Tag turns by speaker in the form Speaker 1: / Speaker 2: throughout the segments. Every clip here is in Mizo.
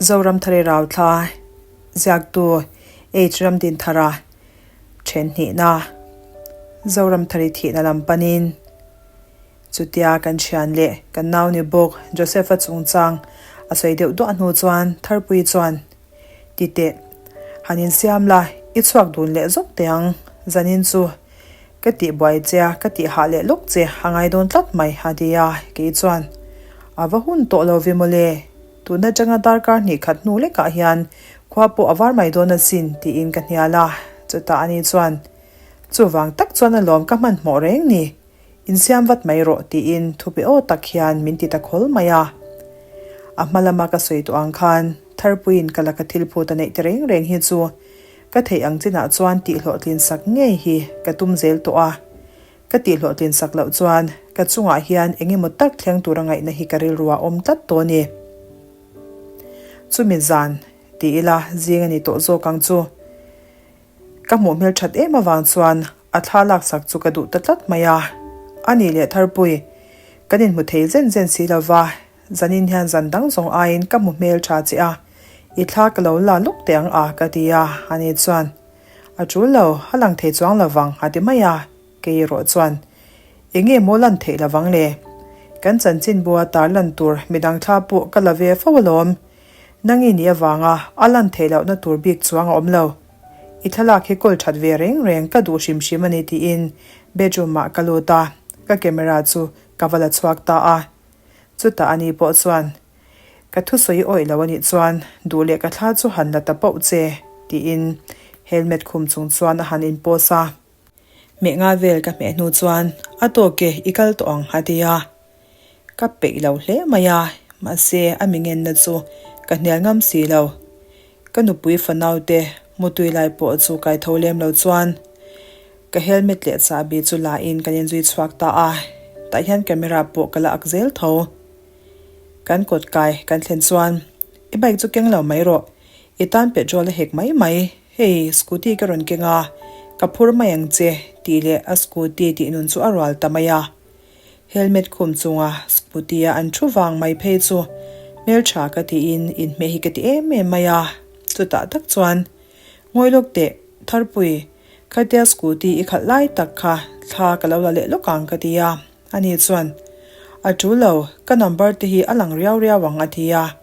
Speaker 1: Zoramthari Rauthla, Ziaktu H. Ramdinthara, Then hnihna, Zoramthari thihna lam panin chutia kan thian leh kan nau ni bawk Joseph-a chungchang a sawi deuh duah hnu chuan Tharpui chuan, Ti teh, han insiam la, i chhuak dun leh zawk teh ang, zanin chu Ka tih buai che a, ka tih hah leh lawk che a ngai dawn tlat mai, a ti a. Kei chuan, A va hun tawh lo ve mawle, tun atanga darkar hnih khat hnu lekah hian khua pawh a var mai dawn asin, tiin ka hnial a. Chutah ani chuan, Chuvang tak chuan alawm ka hmanhmawh reng ni, insiam vat mai rawh, tiin thupe aw tak hian min ti ta khawl mai a. A hma lama ka sawi tawh ang khan Tharpuiin ka laka thil phut a neih ta reng reng hi chu Ka theih ang chinah chuan tihhlawhtlin sak ngei hi ka tum zel tawh a, ka tihhlawhtlin sak loh chuan ka chungah hian eng emaw tak thleng tura ngaihna hi ka rilru ah awm tlat tawh a ni. Chumi zan ti ila zing a ni tawh zawk ang chu. Ka hmuh hmel that em avang chuan a thla laksak chu ka duh ta tlat mai a. A nih leh Tharpui, kan inhmu thei zen zen si lova Zanin hian zan dang zawng aiin ka hmu hmel tha che a, i thla ka lo la lawk teh ang a ka ti a, ani chuan, A tul lo, a lang thei chuang lo vang a ti mai a, kei erawh chuan, Eng nge maw lan theih lo vang le? Kan chanchin bua tar lan tur midang thla pawh ka la ve fo alawm, nang i nih avanga a lan theih lohna tur bik chuang a awm lo. I thlalak hi kawl that ve reng reng ka duh hrim hrim a ni tiin bedroom ah ka lut a, ka camera chu ka va la chhuak ta a. Chutah ani pawh chuan, Ka thusawi awih lo anih chuan duh leh ka thla chu han la ta pauh che, tiin helmet khum chung chuan a han inpost a. Hmeh nga vel ka hmeh hnu chuan, A tawk e, i kal tawh ang, a ti a. Ka peih lo hle mai a, mahse a mi ngenna chu ka hnial ngam si lo. Ka nupui fanaute mutui lai pawh chu kai tho lem lo chuan, Ka helmet leh chahbi chu la in kan inzui chhuak ta a, tah hian camera pawh ka la ak zel tho. Kan kawt kai kan thlen chuan, I bike chu keng lo mai rawh, i tan petrol a hek mai mai, hei scooty ka rawn keng a, ka phur mai ang che tih leh a scooty tih nun chu a rual ta mai a. Helmet khum chunga scooty a an thu vang mai phei chu hmeltha ka tiin inhmeh hi ka ti em em mai a, chutah tak chuan Ngawi lawk teh, Tharpui, khatia scooty i khalh lai tak kha thla ka lo la leh lawk ang ka ti a, ani chuan, A tul lo, ka number te hi a lang riau riau ang a ti a.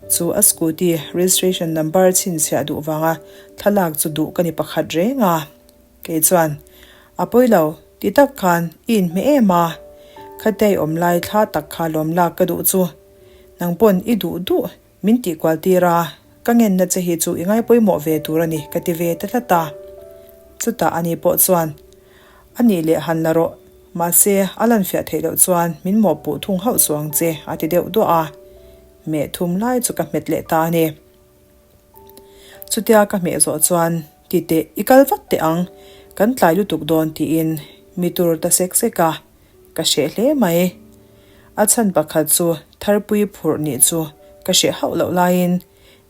Speaker 1: Chu a scooty registration number chhinchhiah duh vanga thlalak chu duh ka ni pakhat reng a. Kei chuan, A pawi lo, ti tak khan i inhmeh em a, khatia i awm lai thla tak kha lawm lak ka duh chu, nang pawn i duh duh Min tih kual tir a, ka ngenna che hi chu i ngai pawimawh ve tur a ni ka ti ve ta tlat a. Chutah ani pawh chuan, A nih leh han la rawh, mahse a lan fiah theih loh chuan min mawhpuh thung hauh suh ang che a ti deuh duah a. Hmeh thum lai chu ka hmet leh ta a ni. Chutia ka hmeh zawh chuan, Ti teh, i kal vat teh ang, kan tlai lutuk dawn tiin mi tur ta sek sek a. Ka hreh hle mai. A chhan pakhat chu Tharpui phurh nih chu ka hreh hauh loh laiin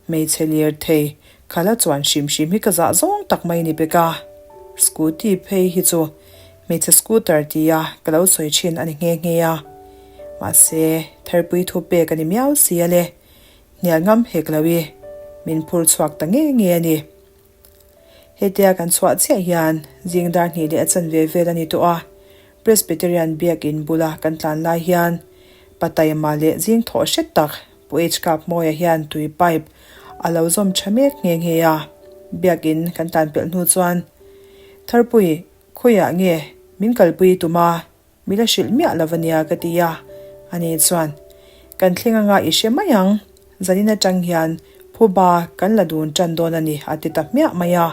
Speaker 1: hmeichhe lir thei khala chuan hrim hrim hi ka zah zawng tak mai ni pek a. Scooty phei hi chu hmeichhe scooter tia ka lo sawi thin a ni nghe nghe a. Mahse, Tharpui thu pek a ni miau si a le. Hnial ngam hek lo i min phur chhuak ta nge nge a ni. Hetia kan chhuah chiah hian zing dar hnih leh a chanve vel a ni tawh a, Presbyterian biakin bula kan tlan lai hian Pataima leh zing thawh hret tak Pu H Kapmawia hian tui pipe a lo zawm tha mek nghe nghe a. Biakin kan tlan pelh hnu chuan Tharpui khawiah nge min kalpui tum a? Mi la hrilh miah lo ania ka ti a, ani chuan, Kan thleng anga i hre mai ang, zanin atang hian phuba kan la dun tan dawn a ni a ti ta hmiah mai a.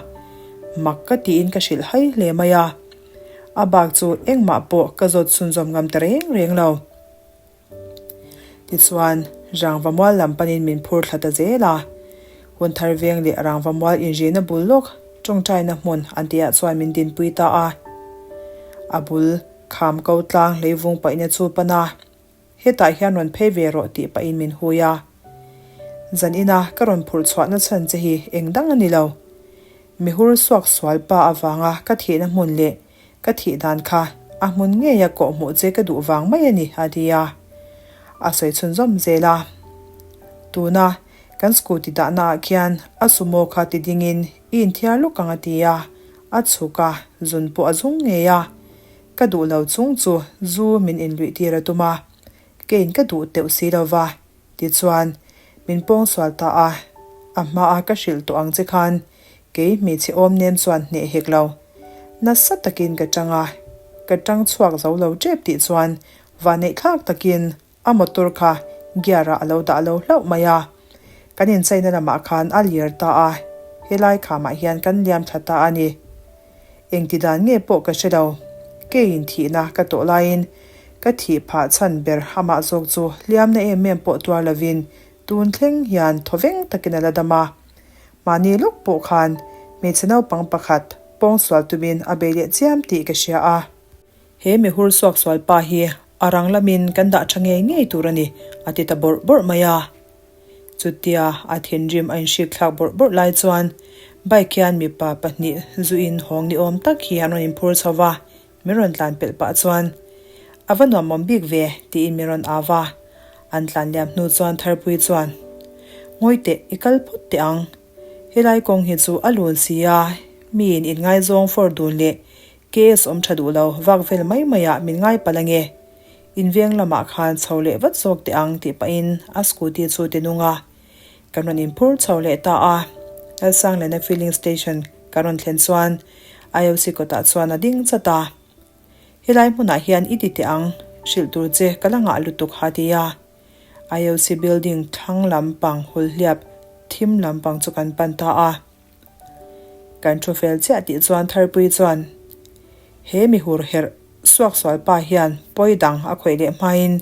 Speaker 1: Mak ka tiin ka hrilh hai hle mai a. A bak chu engmah pawh ka zawt chhunzawm ngam ta reng reng lo. Tichuan, Rangva mual lam panin min phur thla ta zel a. Hun thar veng leh Rangva mual inrihna bul lawk tawngtaina hmun an tihah chuan min dinpui ta a. A bul kham ko tlang hleivung paihna chu pan a, Hetah hian rawn phei ve rawh tih pahin min hui a. Zan ina ka rawn phurh chhuahna chhan che hi eng dang a ni lo. Mihur suak sual pa avanga ka thihna hmun leh Ka thih dan kha a hmun ngeia kawh hmuh che ka duh vang mai a ni, a ti a. A sawi chhunzawm zel a. Tuna Kan scooty dahna ah khian a sumo kha ti dingin i inthiar lawk ang a ti a, a chhuk a, zun pawh a zung ngei a. Ka duh lo chung chu zu min inluih tir a tum a, keiin ka duh teuh si lo va, tichuan min pawngsual ta a, a hmaa ka hrilh tawh ang che khan kei hmeichhe awm nem chuan hneh hek lo. Nasa takin ka tang a, ka tang chhuak zo lo tep tih chuan vanneih thlak takin A motor kha gear ah a lo dah lo hlauh mai a, kan incheina lamah khan a lir ta a, helai khamah hian kan liam thla ta a ni. Engti dan nge pawh ka hre lo, keiin thihna ka tawh laiin ka thih phah chhan ber amah zawk chu hliamna em em pawh tuar lovin tun thleng hian thawveng takin a la dam a. Mahni lawk pawh khan hmeichhe naupang pakhat pawngsual tumin a bei leh chiam tih ka hria a. He mihur suaksual pa hi a rang lamin kan dah tha ngei ngei tur a ni, a ti ta bawrh bawrh mai a. Chutia a thinrim a inhrik thlak bawrh bawrh lai chuan bike hian mipa pahnih zuin hawng ni awm tak hi an rawn inphur chho va, min rawn tlan pelh pah chuan, A va nuamawm bik ve, tiin min rawn au va. An tlan liam hnu chuan Tharpui chuan, Ngawi teh, i kal phawt teh ang. Helai kawng hi chu a lun si a, miin inngaizawng fawr dun leh Case awm tha duh lo, vak vel mai mai ah min ngai palh ange. In veng lamah khan chho leh vat zawk teh ang tih pahin a scooty chu ti nung a. Kan rawn inphur chho leh ta a. Lalsanglena filling station kan rawn thlen chuan IOC kawtah chuan a ding chat a. Helai hmunah hian i ti teh ang, hrilh tur che ka la ngah lutuk ha ti a. IOC building thlang lampang hulhliap thim lampang chu kan pan ta a. Kan thu fel chiah tih chuan Tharpui chuan, He mihur herh suaksual pa hian pawi dang a khawih leh hmain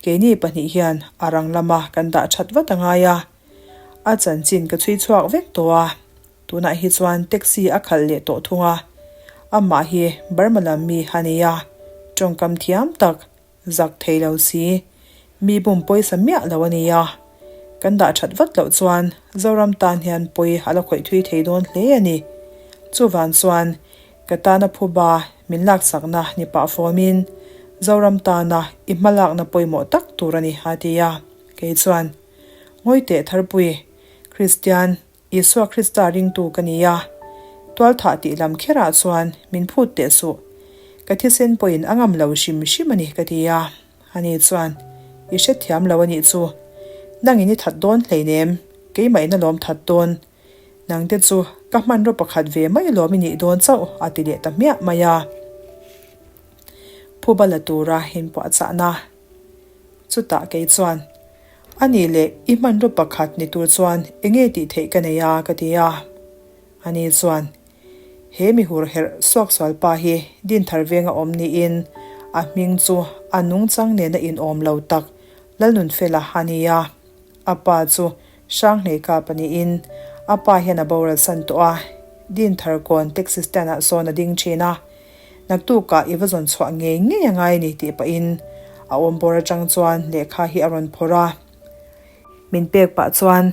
Speaker 1: keini pahnih hian a rang lama kan dah that vat a ngai a. A chanchin ka chhui chhuak vek tawh a, tunah hi chuan taxi a khalh leh tawh thung a. Amah hi Burma lam mi a ni a, tawngkam thiam tak Zak thei lo si, mi bum pawisa miah lo a nia. Kan dah that vat loh chuan Zoram tan hian pawi a la khawih thui thei dawn hle a ni. Chuvang chuan ka tana phuba min laksakna ni pah fawmin Zoram tana i hmalakna pawimawh tak tur a ni a ti a. Kei chuan, Ngawi teh Tharpui, Kristian, Isua Krista ringtu ka ni a, tualthah tih lam kherah chuan min phut teh suh. Ka thisen pawhin a ngam lo hrim hrim a ni ka ti a. Ani chuan, I hrethiam lo a nih chu. Nangin i that dawn hleinem, keimah in a lawm that dawn. Nangte chu ka hmanraw pakhat ve mai lawm i nih dawn chauh a ti leh ta hmiah mai a. Phuba la tura inpuahchahna. Chutah kei chuan, A nih leh i hmanraw pakhat ni tur chuan enge tih theih ka nei a? ka ti a. Ani chuan, He mihur herh suaksual pa hi Dinthar venga awm niin a hming chu a nungchang nena inawm lo tak Lalnunfela a ni a. A pa chu Hranghleika pahnihin a pa hian a boral san tawh a, Dinthar kawn taxi stand ah sawn a ding thin a. Naktukah i va zawn chhuah ngei ngei a ngai a ni tih pahin a awm bawr atang chuan lehkha hi a rawn phawrh a. Min pek pah chuan,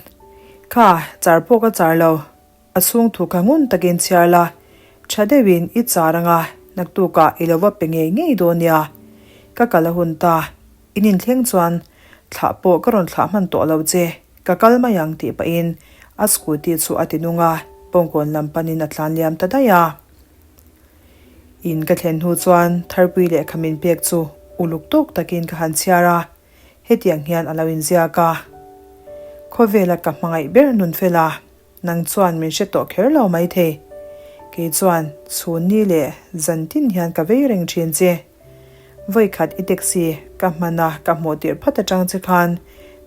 Speaker 1: Kha, char pawh ka char lo. A chhung thu kha ngun takin chhiar la, tha deuhin i char anga naktukah i lo va pe ngei ngei dawn nia. Ka kal a hun ta, in inthleng chuan thlah pawh ka rawn thlah hman tawh lo che, ka kal mai ang tih pahin a scooty chu a ti nung a, bawngkawn lam panin a tlan liam ta daih a. In ka thlen hnu chuan Tharpui lehkha min pek chu uluk tawk takin ka han chhiar a, hetiang hian a lo inziak a, Khawvela ka hmangaih ber Nunfela, Nang chuan min hre tawh kher lo maithei. Kei chuan chhun ni leh zan tin hian ka vei reng thin che. Vawikhat i taxi ka hman a ka hmuh tirh phat atang che khan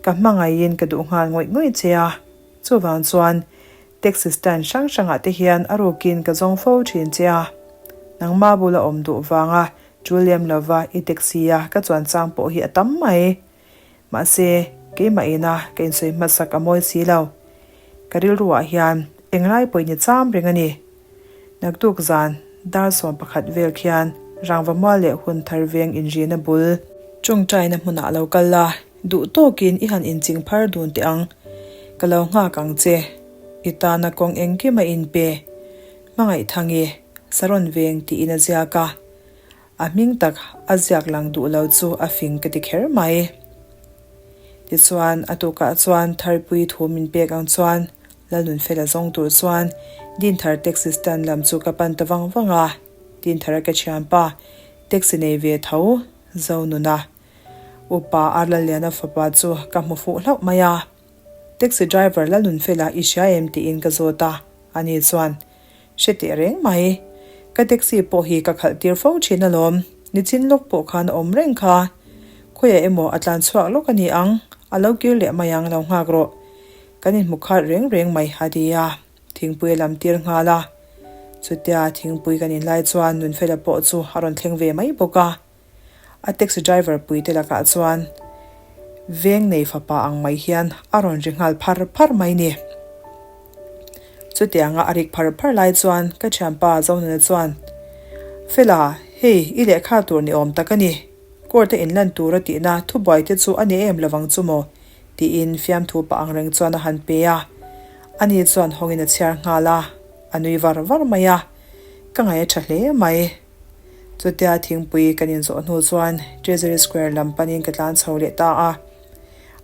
Speaker 1: ka hmangaihin ka duh nghal ngawih ngawih che a. Chuvang chuan taxi stand hrang hrangah te hian a rukin ka zawng fo thin che a. Nangma bula awm duh vanga tul lem lova i taxi a ka chuan chang pawh hi a tam mai. Mahse, keimah ina ka insawi hmasak a mawi si lo. Ka rilruah hian englai pawhin i cham reng a ni. Naktuk zan dar 11 vel khian rangva mual leh hun thar veng inrina bul. Tawngtaina hmunah lo kal la, duh tawkin i han inching phar dun teh ang. Ka lo nghak ang che. I tana kawng engkim a inpe. Hmangaih Thangi, Saron veng tiin a ziak a. A hming tak a ziak lang duh lo chu a fing ka ti kher mai. Tichuan, a tukah chuan Tharpui thu min pek ang chuan Lalnunfela zawng tur chuan Dinthar taxi stand lam chu ka pan ta vang vang a. Dinthara ka thianpa taxi nei ve tho Zonuna upa Arlalliana fapa chu ka hmu fuh hlauh mai a. Taxi driver Lalnunfela i hria em tiin ka zawt a, ani chuan Hre teh reng mai. Ka taxi pawh hi ka khalh tir fo thin alawm. Nichin lawk pawh khan a awm reng kha. Khawiah emaw a tlan chhuak lawk a ni ang, a lo kir leh mai ang lo nghak rawh. Kan inhmu khat reng reng mai a ti a, thingpui a lam tir nghal a. Chutia thingpui kan inlai chuan Nunfela pawh chu a rawn thleng ve mai bawk a. A taxi driver pui te lakah chuan veng nei fapa ang mai hian a rawn ri nghal phar phar mai ni. Chutianga a rik phar phar lai chuan ka thianpa Zonana chuan, Fela, hei i lehkha tur ni awm tak a ni. Court a inlan tur a tihna thubuai te chu a ni em lovang chu maw? tiin fiamthu pah ang reng chuan a han pe a. Ani chuan hawngin a chhiar nghal a, a nui var var mai a. Ka ngaih a tha hle mai. Chutia thingpui kan inzawh hnu chuan Treasury Square lam panin ka tlan chho leh ta a.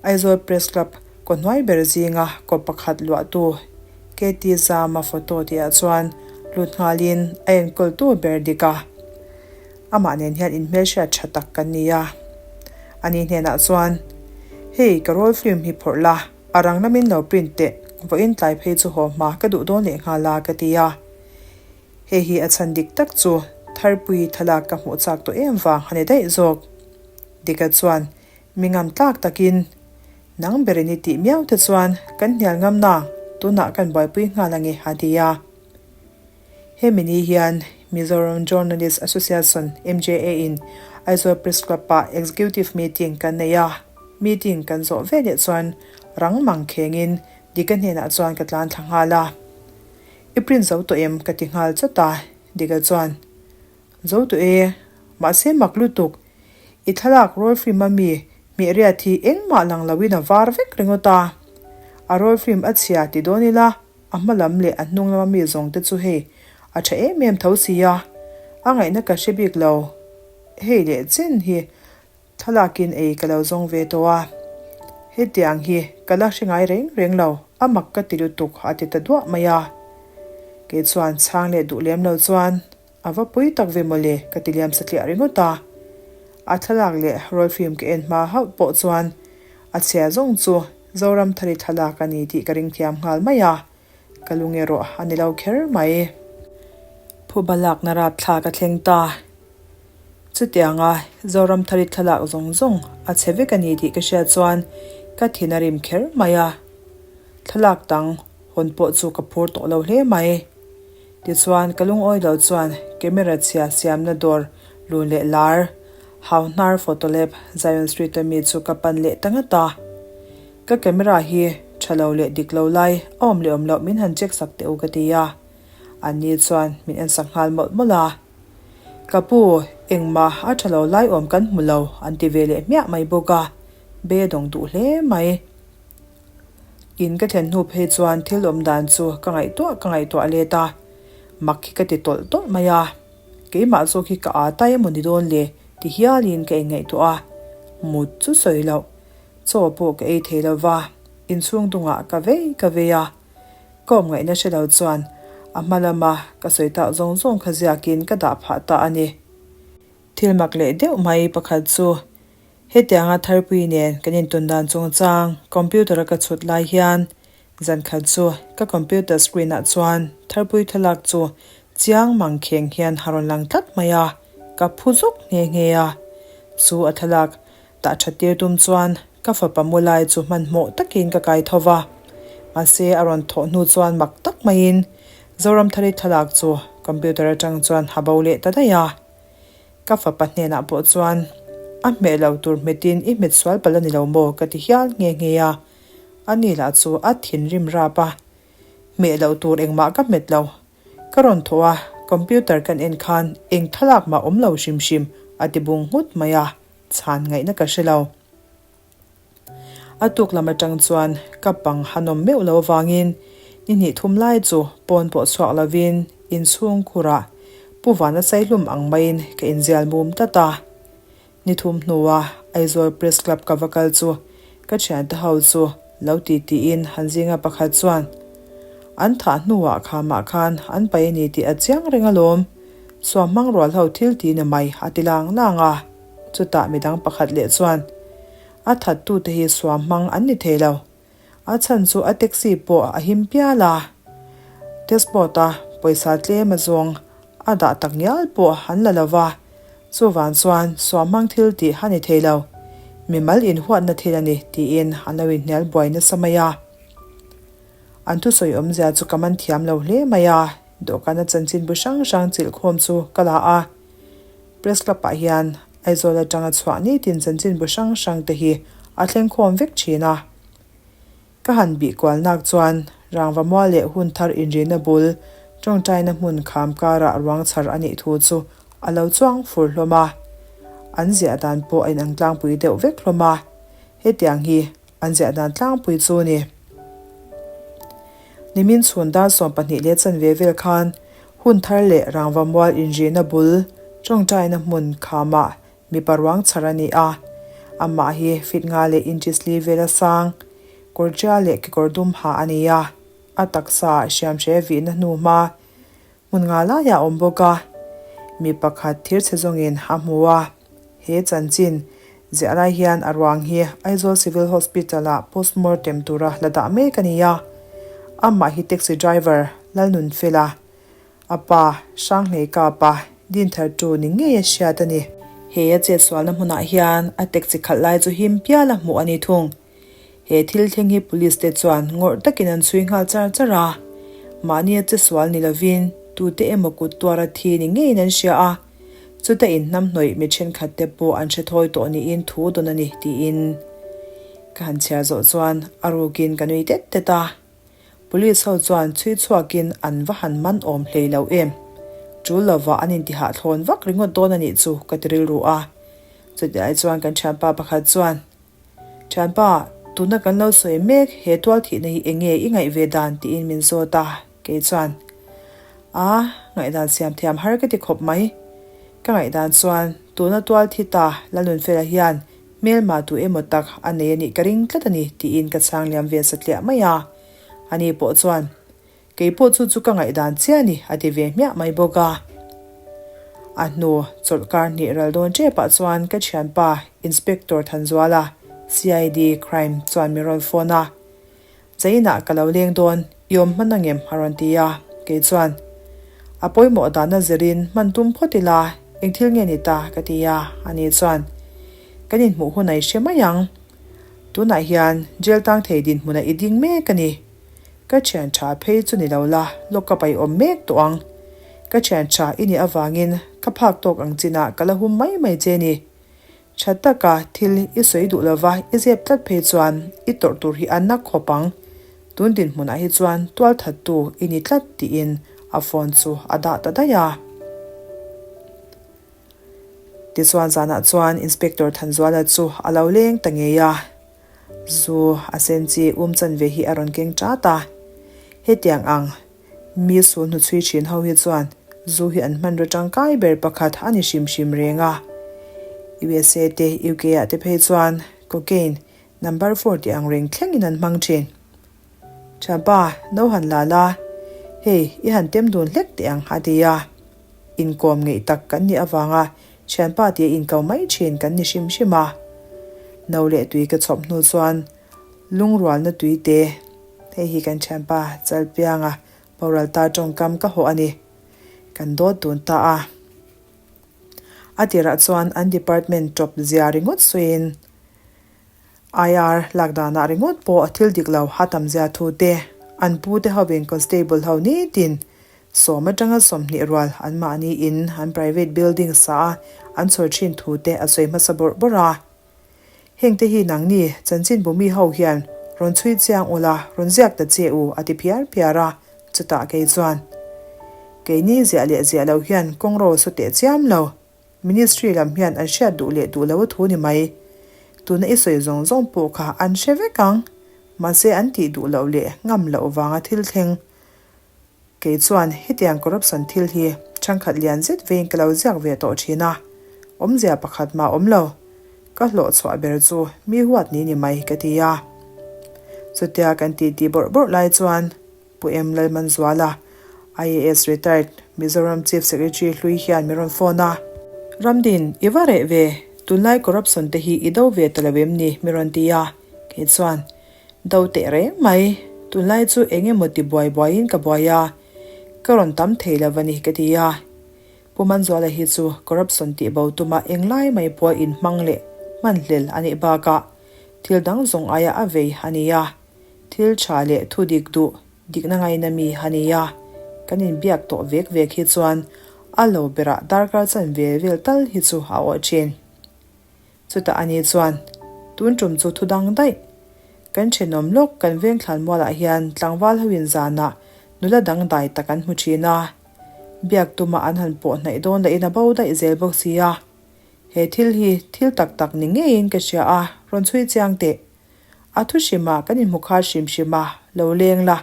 Speaker 1: Aizawl Press Club kaw hnuai ber zinga kaw pakhat luahtu KT Zama photo tihah chuan lut nghalin a enkawltu ber dik a. Amah nen hian inhmelhriat tha tak kan ni a. Ani hnenah chuan, Hei, ka roll film hi phawrh la, a rang lamin lo print teh, vawiin tlai phei chu haw hma ka duh dawn leh nghal a, ka ti a. Hei hi a chhan dik tak chu Tharpui thlalak ka hmuh chak tawh em vang a ni daih zawk. Dika chuan mi ngam tlak takin, Nang berin i tih miau te chuan kan hnial ngam na, tunah kan buaipui nghal ange a ti a. Hemi ni hian Mizoram Journalist Association, MJA, in Aizawl Press Club-ah Executive Meeting kan nei a. Meeting kan zawh veleh chuan rang mang khengin Dika hnenah chuan ka tlan thla nghal a. I print zo tawh em? ka ti nghal chawt a, Dika chuan, Zo tawh e, mahse mak lutuk, i thlalak roll film a mi hmeh riat hi engmah lang loin a var vek ringawt a, a roll film a chhia ti dawn ila a hma lam leh a hnung lama mi zawng te chu hei a tha em em tho sia, a ngaihna ka hre bik lo, hei leh chen hi Thalakin ei ka lo zawng ve tawh a, hetiang hi ka la hre ngai reng reng lo, a mak ka ti lutuk a ti ta duah mai a. Kei chuan chhang leh duh lem lo chuan a va pui tak ve mawle ka ti liam satliah ringawt a. A thlalak leh roll film ka en hma hauh pawh chuan a chhia zawng chu Zoramthari thlalak a ni tih ka ring thiam nghal mai a, ka lung erawh a ni lo kher mai. Phuba lakna rapthlak a thleng ta. Chutianga Zoramthari thlalak zawng zawng a chhe vek a ni tih ka hriat chuan ka thin a rim kher mai a. Thlalak dang hawn pawh chu ka phur tawh lo hle mai. Tichuan ka lungawi lo chuan camera chhia siamna dawr lun leh lar Hauhnar Photo Lab Zion Street a mi chu ka pan leh ta ngat a. Ka camera hi tha lo leh dik lo lai a awm leh awm loh min han check sak teh u ka ti a. Anni chuan min ensak nghal mawlh mawlh a. Ka pu, engmah a tha lo lai awm kan hmu lo an ti ve leh hmiah mai bawk a, be dawng duh hle mai. In ka thlen hnu phei chuan thil awm dan chu ka ngaihtuah ka ngaihtuah let a, mak hi ka ti tawlh tawlh mai a. Keimah zawk hi ka aa ta emaw ni dawn le ti hialin ka inngaihtuah a, mut chu sawi loh. Chaw pawh ka ei thei lova, inchhung dungah ka vei ka vei a. Ka awm ngaihna hre lo chuan a hma lama ka sawi tak zawng zawng kha ziakin ka dah phah ta a ni. Thil mak leh deuh mai pakhat chu hetianga Tharpui nen kan intun dan chungchang computer a ka chhut lai hian zan khat chu ka computer screen ah chuan Tharpui thlalak chu chiang mang kheng hian a rawn lang tlat mai a, ka phu zuk nghe nghe a. Chu a thlalak Tah that tir tum chuan ka fapa mu lai chu hmanhmawh takin ka kai tho va. Mahse a rawn thawh hnu chuan mak tak maiin Zoramthari thlalak chu computer atang chuan a bo leh ta daih a. Ka fapa hnenah pawh chuan a hmeh lo tur hmetin i hmet sual palh a ni lo maw ka ti hial nghe nghe a. Ani lah chu a thinrim rap a, hmeh loh tur engmah ka hmet lo. Ka rawn thawh a, computer kan en khan eng thlalak mah awm lo hrim hrim a ti bung nghut mai a. Chhan ngaihna ka hre lo. A tuk lam atang chuan ka pang hanawm meuh lo avangin ni hnih thum lai chu pawn pawh chhuak lovin inchhung khurah Pu Vana Saihlum ang maiin ka inzial mum tlat a. Ni thum hnua Aizawl Press Club ka va kal chu. Ka thiante ho chu lo ti tiin han zinga pakhat chuan, An thah hnuah khamah khan an pai a ni tih a chiang reng alawm, suam hmang rual ho thil ti ni mai a ti lang lang a. Chutah midang pakhat leh chuan, A thattute hi suam hmang an ni thei lo. A chhan chu a taxi pawh a him pial a, dashboard a pawisa tlem a zawng a dah tak ngial pawh an la lo va, chuvang chuan suamhmang thil tih a ni thei lo, mimal inhuatna thil a ni tiin an lo inhnial buai nasa mai a. An thusawi awmzia chu ka man thiam lo hle mai a, dawhkana chanchinbu hrang hrang chilh khawm chu ka la a, Press Club ah hian Aizawl atanga chhuah nitin chanchinbu hrang hrang te hi a thleng khawm vek thin a. Ka han bih kual nak chuan rangva mual leh hun thar inrihna bul tawngtaina hmun kham karah ruang chhar a nih thu chu a lo chuang fur hlawm a. An ziah dan pawh a inang tlangpui deuh vek hlawm a. Hetiang hi an ziah dan tlangpui chu ni. Nimin chhun dar 12 leh chanve vel khan Hun thar leh rangva mual inrihna bul tawngtaina hmun khamah mipa ruang chhar a ni a. Amah hi fit nga leh inches li vela sang, kawr ṭia leh kekawr dum ha a ni a. A taksa ah hriamhre vihna hnu hma hmun nga laiah a awm bawk a. Mi pakhat thir chhe zawngin a hmu a. He chanchin ziah lai hian a ruang hi Aizawl Civil Hospital-ah postmortem tura la dah mek a ni a. Amah hi taxi driver Lalnunfela, a pa Hranghleikapa Dinthartu ni ngei a hriat a ni. He a chetsualna hmunah hian a taxi khalh lai chu him piala hmuh a ni thung. He thil thleng hi police te chuan ngawrh takin an chhui nghal char char a, mahni a che sual ni lovin tute emaw kut tuara thi ni ngeiin an hria a, chuta inhnam hnawih mi thenkhat te pawh an hre thawi tawh niin thu dawn a ni tiin ka han chhiar zawh chuan a rukin ka nui tet tet a. Police ho chuan chhui chhuakin an va han man awm hlei lo em? Tul lova an intihah thlawn vak ringawt dawn a nih chu ka ti rilru a. Chutihlai chuan kan thianpa pakhat chuan Thianpa, tuna kan lo sawi mek he tual thihna hi eng nge i ngaih ve dan tiin min zawt a, kei chuan, A, ngaihdan siam thiam har ka ti khawp mai. Ka ngaihdan chuan tuna tual thi ta Lalnunfela hian hmelma tu emaw tak a nei a nih ka ring tlat a ni tiin ka chhang liam ve satliah mai a. Ani pawh chuan, Kei pawh chu chu ka ngaihdan chiah a ni, a ti ve hmiah mai bawk a. A hnu chawlhkar hnih ral dawn ṭepah chuan ka thianpa Inspector Thanzuala, CID Crime, chuan min rawn phone a. Zainah ka lo leng dawn, i awm hman angem? a rawn ti a. Kei chuan, A pawimawh dahna zirin hman tum phawt ila, eng thil nge ni ta? ka ti a. Ani chuan, Kan inhmuh hun a i hre mai ang. Tunah hian jail tang thei dinhmunah i ding mek a ni. Ka thian tha phei chu ni lo la, lawk ka pai awm mek tawh ang. Ka thian tha i nih avangin ka phak tawk ang chinah ka la hum mai mai che ni. Tha taka thil i sawi duh lova i zep tlat phei chuan i tawrh tur hi a na khawp ang. Tun dinhmunah hi chuan tual thattu i ni tlat tiin a phone chu a dah ta daih a. Tichuan zanah chuan Inspector Thanzuala chu a lo leng ta ngei a. Zu a sen chi um chanve hi a rawn keng ṭat a. Hetiang ang mi sul hnuchhui ṭhin ho hi chuan zu hi an hmanraw ṭangkai ber pakhat a ni hrim hrim reng a. USA te UK ah te phei chuan cocaine number four tih ang reng thlengin an hmang ṭhin. Ṭhianpa, no han la la, hei i han tem dun hlek teh ang a ti a. Inkawm ngeih tak kan nih avanga Thianpa tia inko mai thin kan ni hrim hrim a. No leh tui ka chhawp hnu chuan lungrualna tui te, hei hi kan thianpa Chalpianga boral ta tawngkam ka hawh a ni. Kan dawt dun ta a. A tirah chuan an department tawp zia ringawt sawiin IR lak danah ringawt pawh thil dik lo a tam zia thu te, an pu te hovin constable ho nitin sawm atanga 20 rual anmahni in an private building sa a an chhawr thin thu te a sawi hmasa bawrh bawrh a. Heng te hi nangni chanchinbu mi ho hian rawn chhui chiang ula rawn ziak ta che u a ti phiar phiar a, chutah kei chuan keini ziah leh ziah lo hian kawngro su teh chiam lo. Ministry lam hian an hriat duh leh duh lo a thu ni mai. Tuna i sawi zawng zawng pawh kha an hre vek ang. Mahse an tih duh loh leh ngam loh vanga thil thleng. Kei chuan hetiang corruption thil hi ṭhangkhat lian zet veiin ka lo ziak ve tawh ṭhin a. Awmzia pakhat mah awm lo. Ka hlawh chhuah ber chu mi huat ni ni mai ka ti a. Chutia kan titi bawrh bawrh lai chuan Pu M Lalmanzuala, IAS Retired, Mizoram Chief Secretary hlui hian min rawn phone a. Ramdin, i va reh ve, tunlai corruption te hi i do ve ta lo em ni? mi rawn ti a. Kei chuan, Do teh reng mai, tunlai chu eng emaw ti buai buaiin ka buai a, ka rawn tam thei lo a ni ka ti a. Pu Manzuala hi chu corruption tih bo tuma englai mai pawh inhmang leh hmanhlel a nih bakah thil dang zawng aia a vei a ni a, thil tha leh thu dik duh dikna ngaina mi a ni a, kan inbiak tawh vek vek hi chuan a lo berah darkar chan vel vel tal hi chu a awh thin. Chutah ani chuan, Tun tum chu thu dang daih. Kan thenawm lawk kan veng thlan mualah hian tlangval hoin zanah nula dang dai tak an hmu thin a. Biak tuma an han pawh hnaih dawn lahin a bo daih zel bawk si a. He thil hi thil tak tak ni ngeiin ka hria a, rawn chhui chiang teh. A thu hrimah kan inhmu khar hrim hrim a, lo leng la,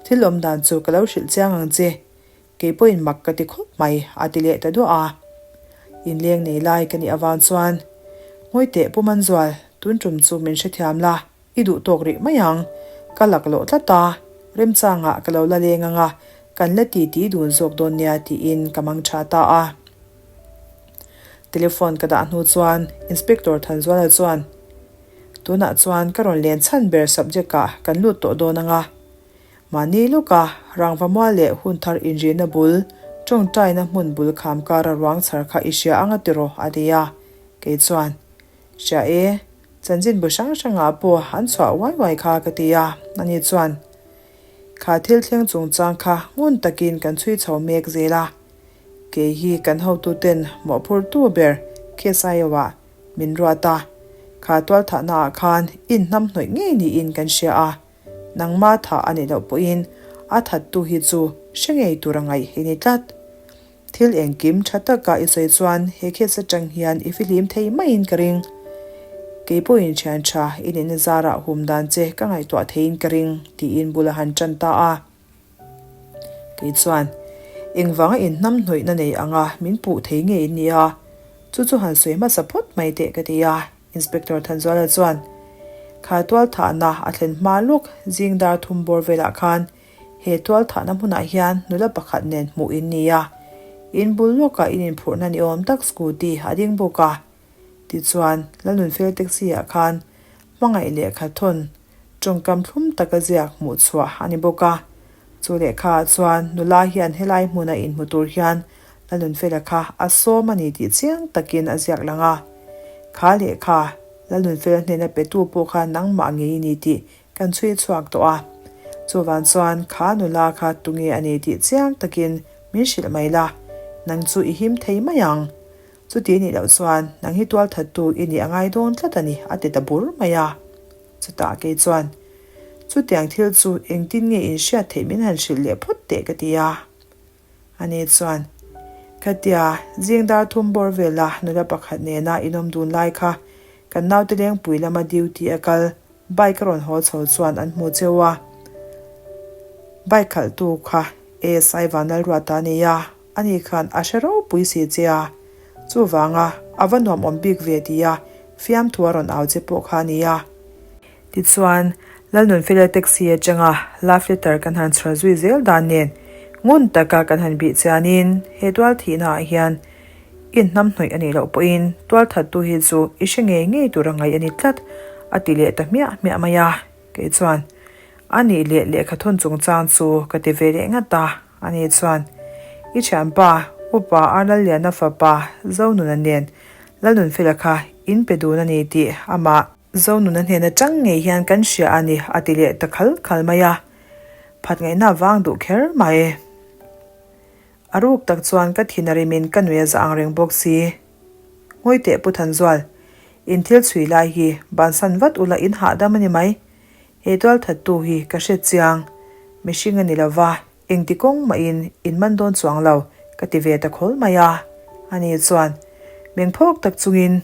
Speaker 1: thil awm dan chu ka lo hrilh chiang ang che. Kei pawhin mak ka ti khawp mai, a ti leh ta duah a. Inleng nei lai ka nih avang chuan, Ngawi teh Pu Manzual, tun tum chu min hrethiam la, i duh tawk rih mai ang. Ka lak loh tlat a, remchangah ka lo la leng ang a, kan la ti ti dun zawk dawn nia tiin ka mang tha ta a. Telephone ka dah hnu chuan Inspector Thanzuala chuan, Tunah chuan ka rawn len chhan ber subject-ah kan lut tawh dawn ang a. Mahni lawka rangva mual leh hun thar inrihna bul, tawngtaina hmun bul kham kara ruang chhar kha i hria anga tiraw a ti a. Kei chuan, Hria e, chanchin bu hrang hrangah pawh an chhuah uai uai kha ka ti a. Ani chuan, Kha thil thleng chungchang kha ngun takin kan chhui chho mek zel a. Kei hi kan hotuten mawhphurtu ber KSIO-ah min ruat a. Kha tualthahnaah khan inhnamhnawih ngei niin kan hria a. Nangma tha a nih loh pawhin a thattu hi chu hre ngei tur a ngaih hi ni tlat. Thil engkim tha taka i sawi chuan he case atang hian i fihlim thei maiin ka ring. Kei pawhin thian tha i nihna zarah hum dan che ka ngaihtuah theiin ka ring tiin bul a han tan ta a. Kei chuan, Engvanga inhnamhnawihna nei anga min puh thei nge in nia? Chu chu han sawi hmasa phawt mai teh ka ti a. Inspector Thanzuala chuan, Kha tualthahna a thlen hma lawk zing dar thum bawr velah khan he tualthahna hmunah hian nula pakhat nen hmuh in ni a, in bul lawkah in inphurhna ni awm tak scooty a ding bawk a. Tichuan, Lalnunfel taxi-ah khan hmangaih lehkha thawn Tawngkam thlum taka ziak hmuh chhuah a ni bawk a. Chu lehkhaah chuan nula hian helai hmuna inhmu tur hian Lalnunfela kha a sawm a ni tih chiang takin a ziak lang a. Kha lehkha, Lalnunfela hnena petu pawh kha nangmah ngei i ni tih kan chhui chhuak tawh a. Chuvang chuan kha nula kha tunge a ni tih chiang takin min hrilh mai la, nang chu i him thei mai ang. Chuti nih loh chuan nang hi tualthattu i nih a ngai dawn tlat a ni, a ti ta bur mai a. Chutah kei chuan, Chutiang thil chu engtin nge in hriat theih min han hrilh leh phawt teh ka ti a. Ani chuan, Khatia, zing dar thum bawr vela nula pakhat nena in awm dun lai kha kan naute lengpui lama duty a kal bike a rawn haw chho chuan an hmu cheu a. Bike khalhtu kha ASI Vanlalruata a ni a, ani khan a hre ropui si che a. Chuvanga a va nuam awm bik ve ti a, fiamthu a rawn au che pawh kha a ni a. Tichuan, Lalnunfela taxi atanga love letter kan han chhuah zui zel dan nen ngun taka kan han bih chianin he tual thihnaah hian inhnamhnawih a nih loh pawhin tualthattu hi chu i hre ngei ngei tur a ngaih a ni tlat a ti leh ta hmiah hmiah mai a. Kei chuan, A nih leh lehkha thawn chungchang chu ka ti ve leh ngat a. Ani chuan, I thianpa, Upa Arlalliana fapa Zonuna nen Lalnunfela kha in pe dun a ni tih amah Zonuna hnen atang ngei hian kan hria a ni, a ti leh ta khal khal mai a. Phat ngaihna vang duh kher mai. A ruk tak chuan ka thin a rimin ka nui a za ang reng bawk si. Ngawi teh Pu Thanzual, in thil chhui lai hi bansan vat ula in hahdam a ni mai. He tualthattu hi ka hre chiang, mihring a ni lova, engti kawng mahin in man dawn chuang lo, ka ti ve ta khawl mai a. Ani chuan, Mengphawk tak chungin,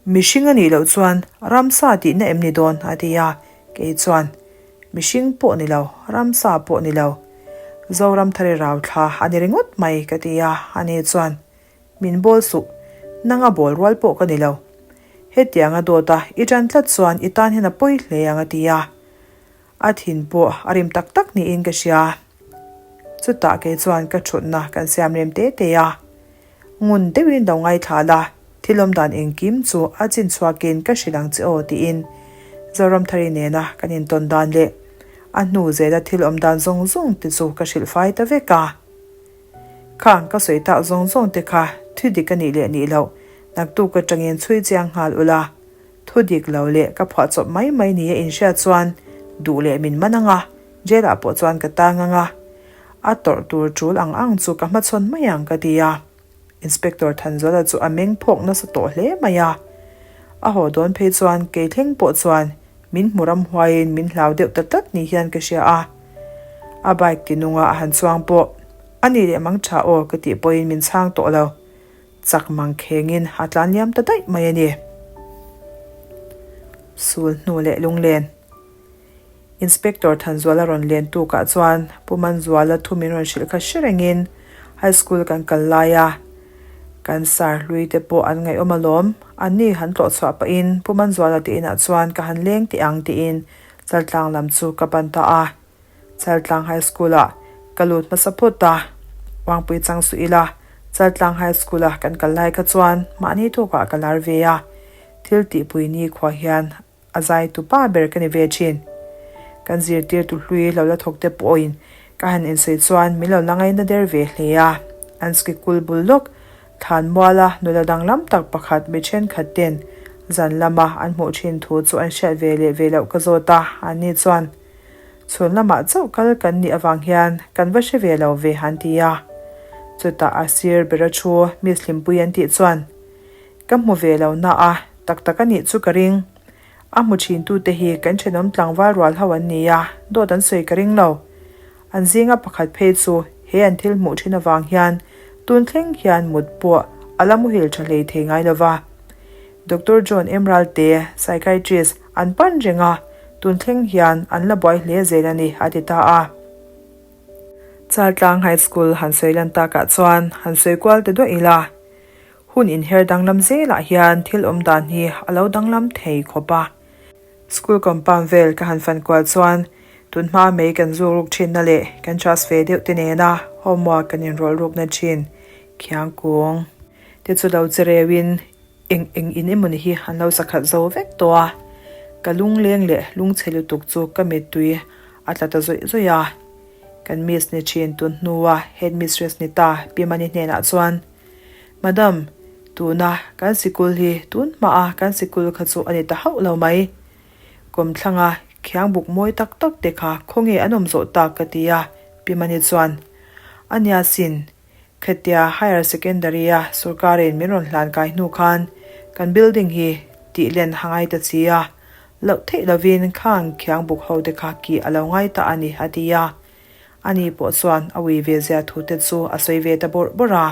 Speaker 1: mihring a nih loh chuan ramsa tihna em ni dawn? a ti a. Kei chuan, Mihring pawh ni lo, ramsa pawh ni lo. Zoramthari rau thla a ni ringawt mai, ka ti a. Ani chuan, Min bawl suh, nanga bawl rual pawh ka ni lo. Hetianga dawta i ṭan tlat chuan i tan hian a pawi hle ang a ti a. A thin pawh a rim tak tak niin ka hria. Chutah kei chuan ka ṭhutna kan siam rem te te a. Ngun deuhin lo ngaithla la, thil awm dan engkim chu a chin chhuakin ka hrilh ang che aw tiin Zoramthari nena kan intawn dan leh a hnu zela thil awm dan zawng zawng te chu ka hrilh fai ta vek a. Khang ka sawi tak zawng zawng te kha thu dik a nih leh nih loh naktuk atangin chhui chiang nghal ula, thu dik lo leh ka phuahchawp mai mai nia inhriat chuan duh leh min man ang a, jail ah pawh chuan ka tang ang a, a tawrh tur tul ang ang chu ka hmachhawn mai ang ka ti a. Inspector Thanzuala chu a meng phawk nasa tawh hle mai a. A haw dawn phei chuan kei thleng pawh chuan min hmu ram huaiin min hlau deuh ta tlat ni hian ka hria a. A bike ti nunga a han chuang pawh, A nih leh mang tha aw ka tih pawhin min chhang tawh lo. Chak mang khengin a tlan liam ta daih mai a ni. Sul hnu leh lunglen. Inspector Thanzuala rawn len tukah chuan Pu Manzuala thu min rawn hrilh kha hre rengin High School kan kal lai a, kan sar hlui te pawh an ngaihawm alawm, anni han tlawh chhuah pahin Pu Manzuala te inah chuan ka han leng teh ang tiin Chaltlang lam chu ka pan ta a. Chaltlang High School ah ka lut hmasa phawt a, Wangpui chang suh ila Chaltlang High School a kan kal lai kha chuan mahni tawkah ka lar ve a, thil tihpui nikhua hian A zaitu pa ber ka ni ve thin. Kan zirtirtu hlui lo la thawk te pawhin ka han insawi chuan min lo la ngaina der ve hle a. An sikul bul lawk thlan muala nula danglam tak pakhat mi thenkhat ten zan lama an hmuh thin thu chu an hriat ve leh ve loh ka zawt a, anni chuan chhun lamah chauh kal kan nih avang hian kan va hre ve lo ve han ti a. Chutah a sir bera thu Miss Hlimpui an tih chuan Ka hmu ve lo na a, tak tak a nih chu ka ring. A hmu thin tute hi kan thenawm tlangval rual ho an ni a, dawt an sawi ka ring lo. An zinga pakhat phei chu he an thil hmuh thin avang hian tun thleng hian mut pawh a la muhil tha hlei thei ngai lo va. Doctor John Emral te, psychiatrist, an pan reng a, tun thleng hian an la buai hle zel a ni, a ti ta a. Chaltlang High School han sawi lan takah chuan han sawi kual ta duah ila. Hun inher danglam zelah hian thil awm dan hi a lo danglam thei khawp a. School compound vel ka han fan kual chuan tunhma mei kan zuk ruk thinna leh kan trust ve deuh te nena homework kan inrawlh rukna thin khiang kung te chu lo che reuhin eng eng in emawni hi an lo sakhat zo vek tawh a. Ka lungleng leh lungchhe lutuk chu ka mittui a tla ta zawih zawih a. Kan miss ni thin tun hnua headmistress ni ta Pi Mani hnenah chuan Madam, tuna kan sikul hi tun hmaa kan sikul kha chu a ni ta hauh lo mai. Kawmthlanga khiang buk mawi tak tak te kha khawnge an awm zawh tak ka ti a, Pi Mani chuan, A nia sin, khatia Higher Secondary-a sorkarin min rawn hlan kai hnu khan kan building hi tih len a ngai ta chi a, loh theih lovin khang khiang buk ho te kha kih a lo ngai ta a ni, a ti a. Ani pawh chuan a ui ve zia thu te chu a sawi ve ta bawrh bawrh a.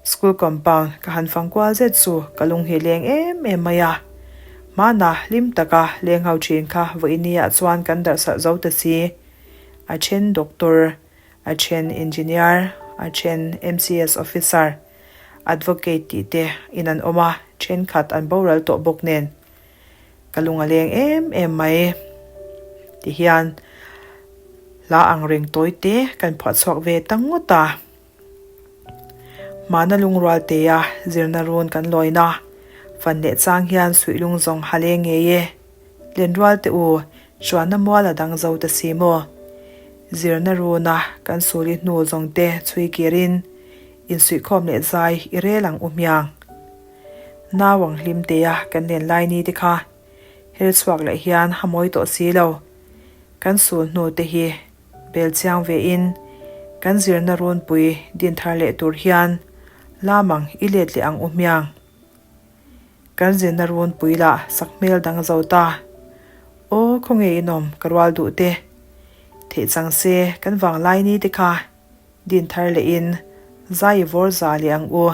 Speaker 1: School compound ka han fang kual zet chu ka lung hi leng em em mai a. Hmana hlim taka leng ho thin kha vawinia chuan kan darhsarh zo ta si. A then doctor, a then engineer, a then MCS officer, advocate tih te in an awm a, thenkhat an boral tawh bawk nen. Ka lung a leng em em mai. Tihian hla ang reng tawi te kan phuah chhuak ve ta ngawt a. Hmana lungrual tea zirna run kan lawina fan leh chang hian suih lung zawng ha leng ngei e. Lenrual te u, chuanna mual a dang zo ta si maw? Zirna runa kan suli hnu zawng te chhui kirin insuihkhawm leh zai i rel ang u hmiang. Nau ang hlim tea kan len lai ni te kha her chhuak leh hian a mawi tawh si lo. Kan sul hnu te hi bel chiang ve in kan zirna runpui din thar leh tur hian lam ang i let leh ang u hmiang. Kan zirna runpui lah sak hmel dang zo ta. Aw khawnge in awm ka rual duh te. Theih chang se kan vanglai ni te kha. Din thar leh in zai i vawr za leh ang u.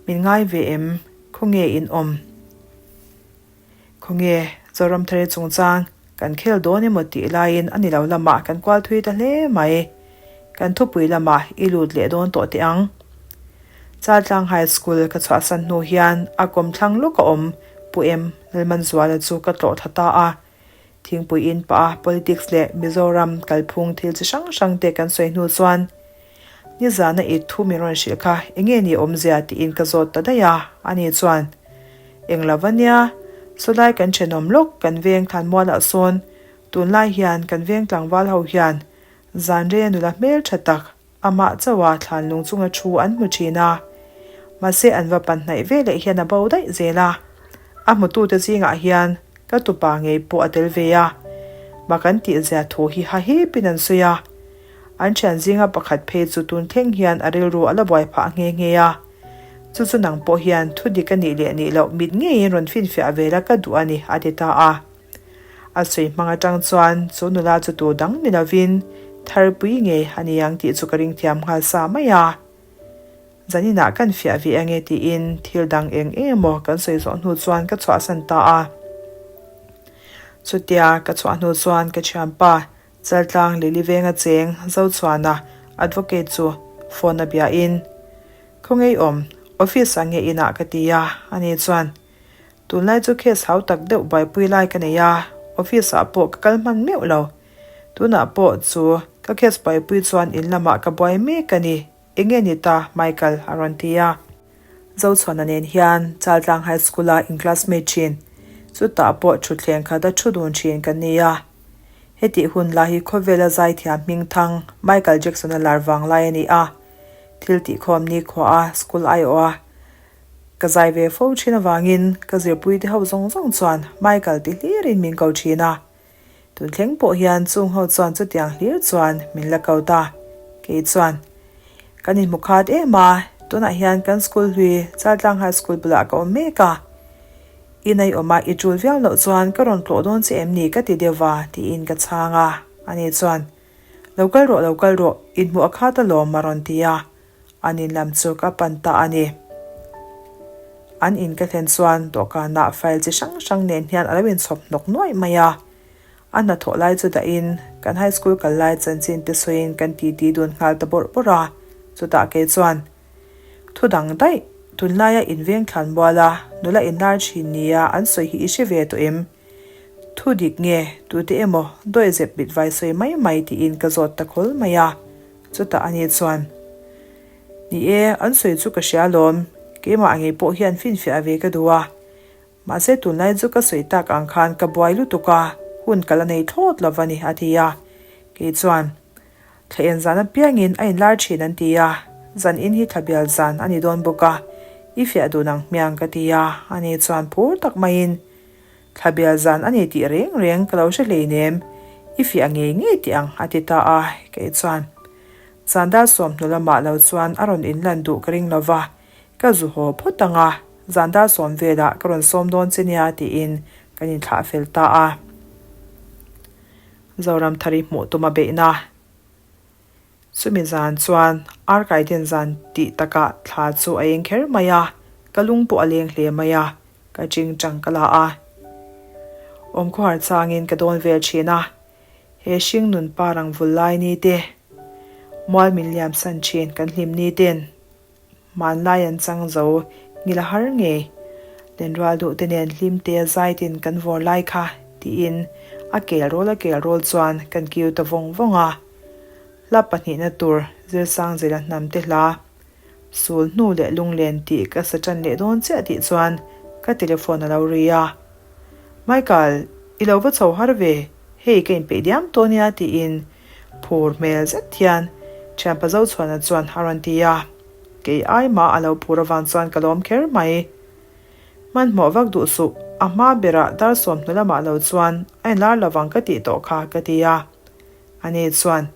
Speaker 1: Min ngai ve em? Khawnge in awm? Khawnge Zoramthari chungchang kan khel dawn emaw tih laiin a ni lo lamah kan kual thui ta hle mai. Kan thupui lamah i lut leh dawn tawh teh ang. Chaltlang High School ka chhuahsan hnu hian a kawmthlang lawk a awm Pu Em Lalmanzuala chu ka tlawh thla ta a. Thingpui in pah a politics leh Mizoram kalphung thil chi hrang hrang te kan sawi hnu chuan nizana i thu min rawn hrilh kha enge ni awmzia tiin ka zawt ta daih a, ani chuan eng lo va nia, sawlai kan thenawm lawk kan veng thlanmualah sawn tunlai hian kan veng tlangval ho hian zanrei a nula hmeltha tak Amah chauha thlan lung chunga thu an hmu thin a, mahse an va pan hnaih ve leh hian a bo daih zel a. A hmutute zingah hian ka tupa ngei pawh a tel ve a, mak an tihzia thu hi hahipin an sawi a. An thian zinga pakhat phei chu tun thleng hian a rilru a la buai phah nghe nghe a. Chu chu nang pawh hian thu dik a nih leh nih loh mit ngeiin rawn finfiah ve la ka duh a ni, a ti ta a. A sawi hmang atang chuan chu nula chu tu dang ni lovin Tharpui ngei a ni ang tih chu ka ring thiam nghal sa mai a. Zaninah kan fiah ve ange tiin thil dang eng eng emaw kan sawi zawh hnu chuan ka chhuahsan ta a. Chutia ka chhuah hnu chuan ka thianpa Chaltlang Lily Venga cheng Zochhuana advocate chu phone a biain, Khawnge i awm? Office ah nge inah ka ti a, ani chuan Tunlai chu case hau tak deuh buaipui lai ka nei a, office ah pawh ka kal hman meuh lo. Tunah pawh chu ka case buaipui chuan in lamah ka buai mek a ni, enge ni ta Michael a rawn ti a. Zochhuana nen hian Chaltlang High School a in classmate thin, chutah pawh thutthleng khat a thu dun thin kan ni a. Hetih hun lai hi khawvela zaithiam hmingthang Michael Jackson a lar vang lai a ni a, thil tihkhawm nikhua a school aiawh a, Ka zai ve fo thin avangin ka zirpuite ho zawng zawng chuan Michael ti hlirin min ko thin a. Tun thleng pawh hian chung ho chuan chutiang hlir chuan min la ko ta. Kei chuan, Kan inhmu khat em a, tunah hian kan school hlui Chaltlang High School bulah ka awm mek a. I nei awm a, i tul viau loh chuan ka rawn tlawh dawn che em ni ka ti deuh va tiin ka chhang a. Ani chuan, Lo kal rawh, lo kal rawh, inhmuh a khat alawm a rawn ti a. An in lam chu ka pan ta a ni. An in ka thlen chuan dawhkanah file chi hrang hrang nen hian a lo inchhawp hnawk nuaih mai a. A hnathawh lai chu dahin kan high school kal lai chanchin te sawiin kan titi dun nghal ta bawrh bawrh a. Chutah kei chuan thu dang daih tunlaia inveng thlan muala nula inlar thin nia an sawi hi i hre ve tawh em? Thu dik nge tute emaw dawihzep mitvai sawi mai mai tiin ka zawt ta khawl mai a. Chutah ani chuan, Ni e, an sawi chu ka hria alawm, keimah ngei pawh hian finfiah ve ka duh a. Mahse tunlai chu ka sawi tak ang khan ka buai lutuk a, hun ka la nei thlawt lo va ni, a ti a. Kei chuan, Thla en zan apiangin a inlar thin an ti a, zan in hi thla bial zan a ni dawn bawk a, i fiah dun ang hmiang ka ti a, ani chuan phur tak maiin, Thla bial zan a ni tih reng reng ka lo hre hleinem, i fiah ngei ngei tih ang a ti ta a, kei chuan zan dar sawmhnu lamah lo chuan a rawn inlan duh ka ring lo va, ka zu haw phawt ang a, zan dar sawm velah ka rawn sawm dawn che nia tiin kan inthlah fel ta a. Zoramthari hmuh tuma beihna. Chumi zan chuan Arkaiden zan tih takah thla chu a eng kher mai a, ka lung pawh a leng hle mai a, ka ching chang ka la a. Awmkhawhar changin ka dawn vel thin a, he hring nun par ang vul lai ni te, mual min liam san thin kan hlim ni ten, hmanlai an chang zo ngil a har ngei, lenrual duh te nen hlim te a zai tin kan vawr lai kha tiin a kel rawl a kel rawl chuan kan kiu ta vawng vawng a. Hla pahnihna tur Zirsang Zela hnam te hla Sul hnu leh lunglen tih ka sa tan leh dawn chiah tih chuan ka telephone a lo ri a. Michael, i lo va chho har ve, hei ka inpeih diam tawh nia tiin phur hmel zet hian thianpa Zochhuana chuan a rawn ti a. Kei ai mah a lo phur avang chuan ka lawm kher mai. Hmanhmawh vak duh suh, a hma berah dar sawmhnu lamah lo chuan a inlar lovang ka tih tawh kha ka ti a. Ani chuan,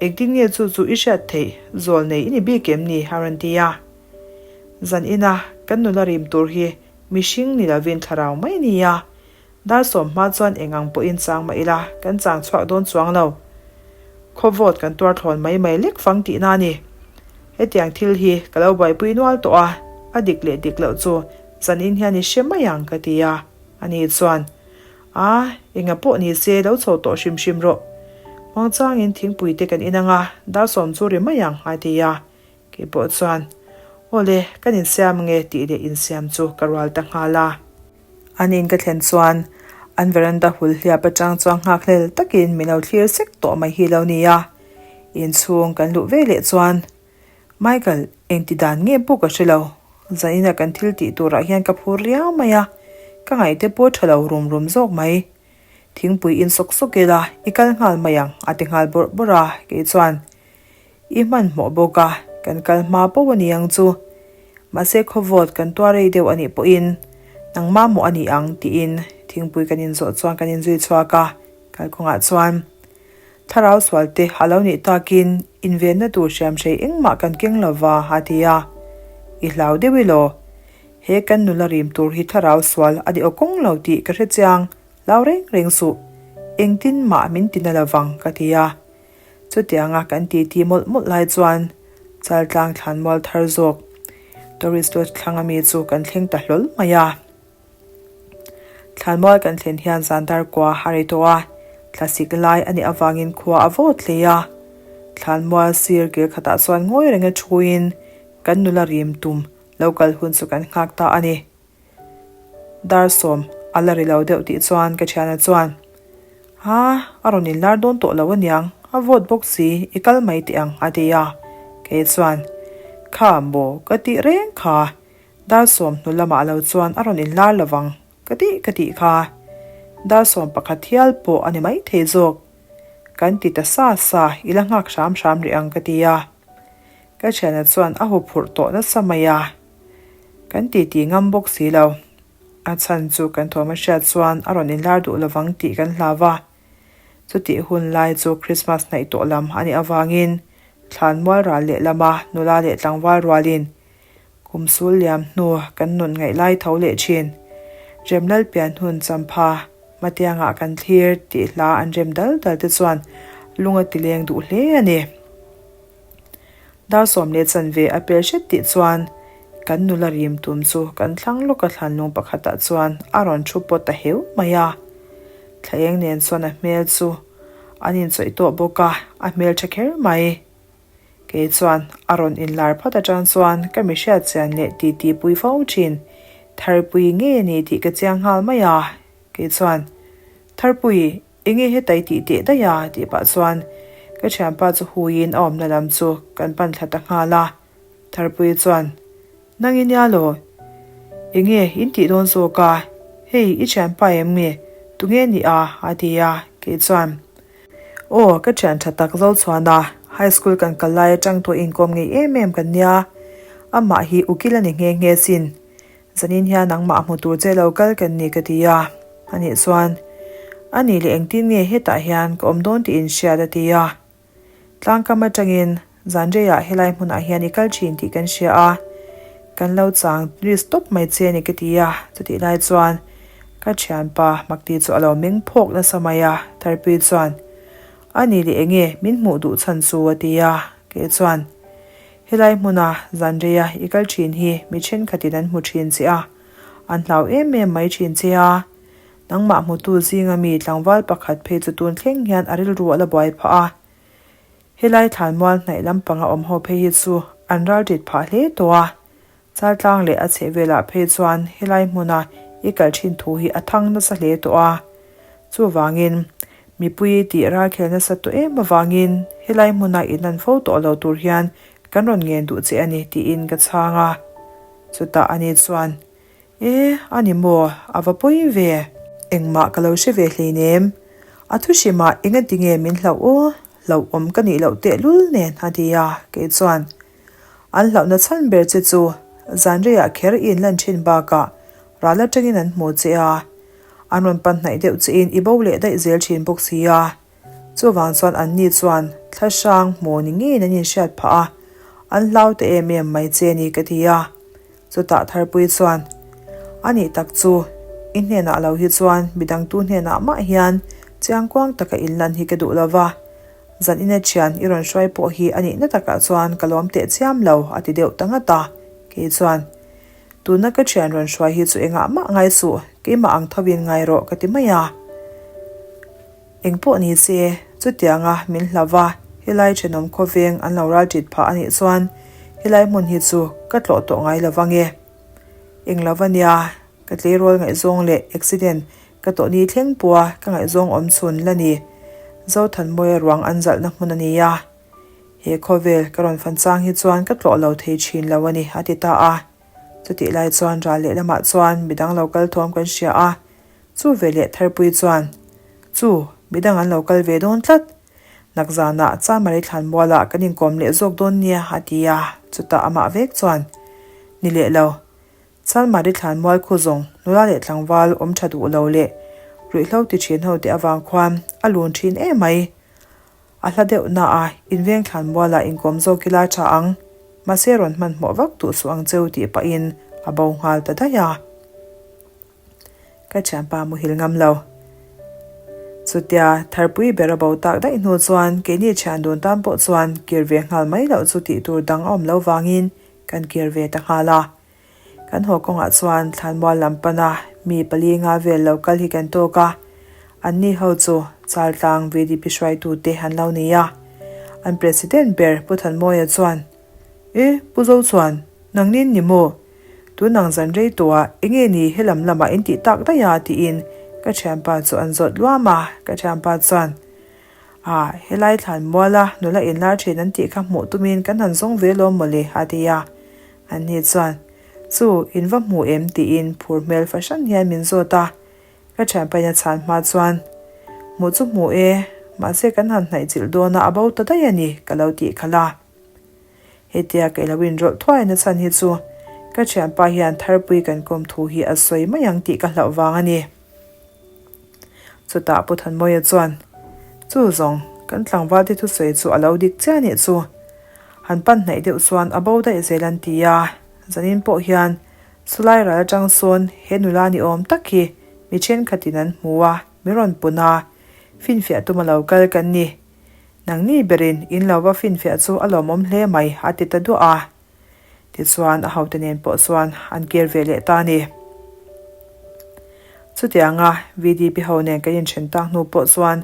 Speaker 1: Engtin nge chu chu i hriat theih? Zawl nei i ni bik em ni? a rawn ti a. Zan ina kan nula rim tur hi mihring ni lovin thlarau mai ni a. Dar sawm hma chuan eng ang pawhin chang mah ila kan chang chhuak dawn chuang lo. Khaw vawt kan tuar thlawn mai mai lek fang tihna a ni. Hetiang thil hi ka lo buaipui nual tawh a, a dik leh dik loh chu zan in hian i hre mai ang ka ti a. Ani chuan, A, enga pawh ni se lo chho tawh hrim hrim rawh. Muangchangin thingpui te kan in ang a, dar sawm chu ri mai ang, a ti a. Kei pawh chuan, Awle, kan insiam ange tih leh insiam chu ka rual ta nghal a. An in ka thlen chuan an veranda hul hliap atang chuan nghakhlel takin min lo thlir sek tawh mai hi lo nia. Inchhung kan luh ve leh chuan Michael, engti dan nge pawh ka hre lo. Zanin a kan thil tih turah hian ka phur riau mai a, ka ngaihte pawh tha lo rum rum zawk mai. Thingpui in sawk sawk ila, i kal nghal mai ang, a ti nghal bawrh bawrh a, kei chuan i hmanhmawh bawk a, kan kal hma poh a ni ang chu. Mahse khawvawt kan tuar rei deuh a nih pawhin nangmah mawh a ni ang tiin thingpui kan inzawh chuan kan inzui chhuak a, kalkawngah chuan Thlarau sualte a lo nih takin invenna tur hriamhrei engmah kan keng lova a ti a. I hlau deuh i law? He kan nula rim tur hi thlarau sual a ni aw kawng lo tih ka hre chiang, hlau reng reng suh. Engtin mah min ti na lovang ka ti a. Chutianga kan titi mawlh mawlh lai chuan Chaltlang thlanmual thar zawk Tourist Lodge thlang ami chu kan thleng ta hlawl mai a. Thlanmual kan thlen hian zan dar kua a rei tawh a, thlasik lai a nih avangin khua a vawt hle a. Thlanmual sir kil khatah chuan ngawi renga thuin kan nula rim tum lo kal hun chu kan nghak ta a ni. Dar sawm a la ri lo deuh tih chuan ka thiana chuan, Ha, a rawn inlar dawn tawh lo aniang, a vawt bawk si, i kal mai teh ang a ti a. Kei chuan, Kha maw ka tih reng kha, Dar 20 lamah lo chuan a rawn inlar lovang ka tih ka tih kha. Dar 11 hial pawh a ni mai thei zawk. Kan ti ta sa sa i la nghak hram hram rih ang ka ti a. Ka thiana chuan a huphurh tawh nasa mai a. Kan titi ngam bawk si lo. A chhan chu kan thawm a hriat chuan a rawn inlar duh lovang tih kan hlau a. Chutih hun lai chu Krismas hnaih tawh lam a nih avangin thlanmual ral lehlama nula leh tlangval rualin Kum sul liam hnu kan nun ngaih lai tho leh thin. Remlal pian hun champha hmatiangah kan thlir tih hla an rem dal dal te chuan lung a ti leng duh hle a ni. Dar 10 leh chanve a pel hret tih chuan kan nula rim tum chu kan thlang lawka thlanlung pakhatah chuan a rawn thu pawt ta heu mai a. Thlaeng nen chuan a hmel chu an inchawih tawh bawk a, a hmel tha kher mai. Kei chuan a rawn inlar phawt atang chuan ka mi hriat chian leh titi pui fo thin. Tharpui ngei a ni tih ka chiang nghal mai a. Kei chuan, Tharpui, enge heta i tih teh daih a? tih pah chuan ka thianpa chu huiin a awmna lam chu kan pan thla ta nghal a. Tharpui chuan, Nang i nia lo. Enge in tih dawn zawk a? Hei, i thianpa em nge? Tunge ni a? a ti a. Kei chuan, Aw, ka thian tha tak zo chhuan a, high school kan kal lai atang tawh inkawm ngei em em kan nia. Amah hi ukil a ni nghe nghe sin. Zanin hian nangmah hmu tur che lo kal kan ni ka ti a. Anih chuan, Anih leh engtin nge hetah hian ka awm dawn tih inhriat a ti a. Tlangkam atangin zanreiah helai hmunah hian i kal thin tih kan hria a, kan lo chang risk tawp mai che a ni ka ti a, chutih lai chuan ka thianpa Makti chu a lo meng phawk nasa mai a, Tharpui chuan A ni leh enge min hmuh duh chhan chu a ti a, kei chuan Helai hmuna zanreia i kal thin hi mi thenkhatin an hmu thin che a, an hlau em em mai thin che a, Nangmah hmutu zinga mi tlangval pakhat phei chu tun thleng hian a rilru a la buai phah a. Helai thlanmual hnaih lampanga awm ho phei hi chu an ral rit phah hle tawh a. Chaltlang leh a chhehvelah phei chuan helai hmuna i kal thin thu hi a thang nasa hle tawh a. Chuvangin, mipui tih ralkhel nasa tawh em avangin helai hmuna inlan fo tawh lo tur hian kan rawn ngen duh che a ni tiin ka chhang a. Chutah ani chuan E, a ni maw? A va pawi ve. Engmah ka lo hre ve hleinem. A thu hrimah engati nge min hlauh aw? Hlauhawm ka nih loh tehlul nen a ti a, kei chuan an hlauhna chhan ber che chu zanreiah kher i inlan thin bakah ral atangin an hmu che a, an rawn pan hnaih deuh chein i bo leh daih zel thin bawk si a. Chuvang chuan anni chuan thla hrang hmu ni ngeiin an inhriat phah a, an hlau ta em em mai che ni ka ti a. Chutah Tharpui chuan, A nih tak chu, i hnenah lo hi chuan midangtu hnenah mah hian chiangkuang taka inlan hi ka duh lo va, zan ina thian i rawn hruai pawh hi a nihna takah chuan ka lawm teh chiam lo, a ti deuh ta ngat a. Kei chuan, Tuna ka thian rawn hruai hi chu engah mah ngai suh, keimah ang thovin ngai rawh ka ti mai a. Engpawh ni se, chutianga min hlau va, helai thenawm khawveng an lo ral ṭit phah a nih chuan. Helai hmun hi chu ka tlawh tawh ngai lo vang e. Eng lo va nia, ka tleirawl ngaihzawng leh accident ka tawh ni thleng pawha ka ngaihzawng awm chhun la ni. Zothanmawia ruang an zalhna hmun a ni a. He khawvel ka rawn fan chang hi chuan ka tlawh lo thei thin lo a ni, a ti ta a. Chutih lai chuan ral lehlamah chuan midang lo kal thawm kan hria a, chu veleh Tharpui chuan, Chu, midang an lo kal ve dawn tlat. Nakzanah Chamari thlanmualah kan inkawm leh zawk dawn nia, a ti a, chutah amah vek chuan, Ni leh lo. Chalmari thlanmual khu zawng nula leh tlangval awm tha duh lo leh ruihhlo ti thin ho te avang khuan a lun thin em mai. A hla deuh na a, inveng thlanmualah inkawm zawk ila tha ang. Mahse rawn hmanhmawh vak duh suh ang cheu tih pahin a bo nghal ta daih a. Ka thianpa muhil ngam lo. Chutia Tharpui ber a bo tak daih hnu chuan keini thian dun tan pawh chuan kir ve nghal mai loh chu tih tur dang a awm lo vangin kan kir ve ta nghal a. Kan haw kawngah chuan thlanmual lam pana mi pali nga vel lo kal hi kan tawk a, anni ho chu Chaltlang VDP hruaitute an lo ni a. An President ber Pu Thanmawia chuan, E, Pu Zochuan, nangnin ni maw? Tun ang zan rei tawhah enge ni helam lamah in tih tak daih a? tiin ka thianpa chu an zawt luam a, ka thianpa chuan, A, helai thlanmuala nula inlar thin an tih kha hmuh tumin kan han zawng ve lawm mawle, a ti a. Anni chuan, Chu, in va hmu em? tiin phur hmel fahran hian min zawt a. Ka thianpain a chhan hma chuan, Hmuh chu hmu e, mahse kan han hnaih chilh dawn a, a bo ta daih a ni, ka lo tih khalh a. Hetia ka ilo inrawlh thuai na chhan hi chu ka thianpa hian Tharpui kan kawm thu hi a sawi mai ang tih ka hlauh vang a ni. Chutah Pu Thanmawia chuan, Chu zawng, kan tlangval te thusawi chu a lo dik chiah nih chu. Han pan hnaih deuh chuan a bo daih zel an ti a, zanin pawh hian chulai ral atang sawn he nula ni awm tak hi mi thenkhatin an hmu a, mi rawn pun a, finfiah tum a lo kal kan ni. Nangni berin in lo va finfiah chu a lawmawm hle mai, a ti ta duah a. Tichuan a hote nen pawh chuan an kir ve leh ta a ni. Chutianga VDP ho nen kan inthen tak hnu pawh chuan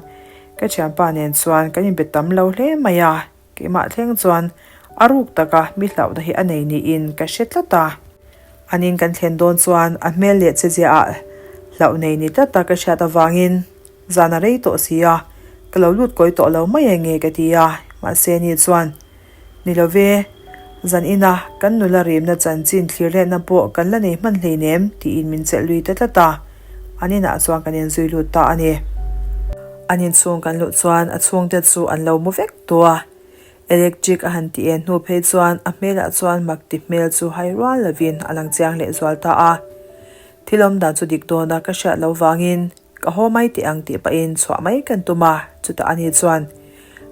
Speaker 1: ka thianpa nen chuan kan inbe tam lo hle mai a, keimah thleng chuan a ruk taka mi hlauhna hi a nei niin ka hre tlat a. An in kan thlen dawn chuan a hmel leh che ziaah hlauh nei ni tlata ka hriat avangin zan a rei tawh si a, ka lo lut kawi tawh lo mai eng nge ka ti a, mahse ni chuan Ni lo ve, zan ina kan nula rimna chanchin thlir letna pawh kan la nei hman hleinem tiin min chelh lui ta tlat a, an inah chuan kan inzui lut ta a ni. An inchhung kan luh chuan a chhungte chu an lo mu vek tawh a, electric a han ti en hnu phei chuan a hmelah chuan mak ti hmel chu hai rual lovin a lang chiang leh zual ta a. Thil awmdan chu dik dawna ka hriat lo vangin Ka haw mai teh ang tih pahin chhuah mai kan tum a, chutah ani chuan,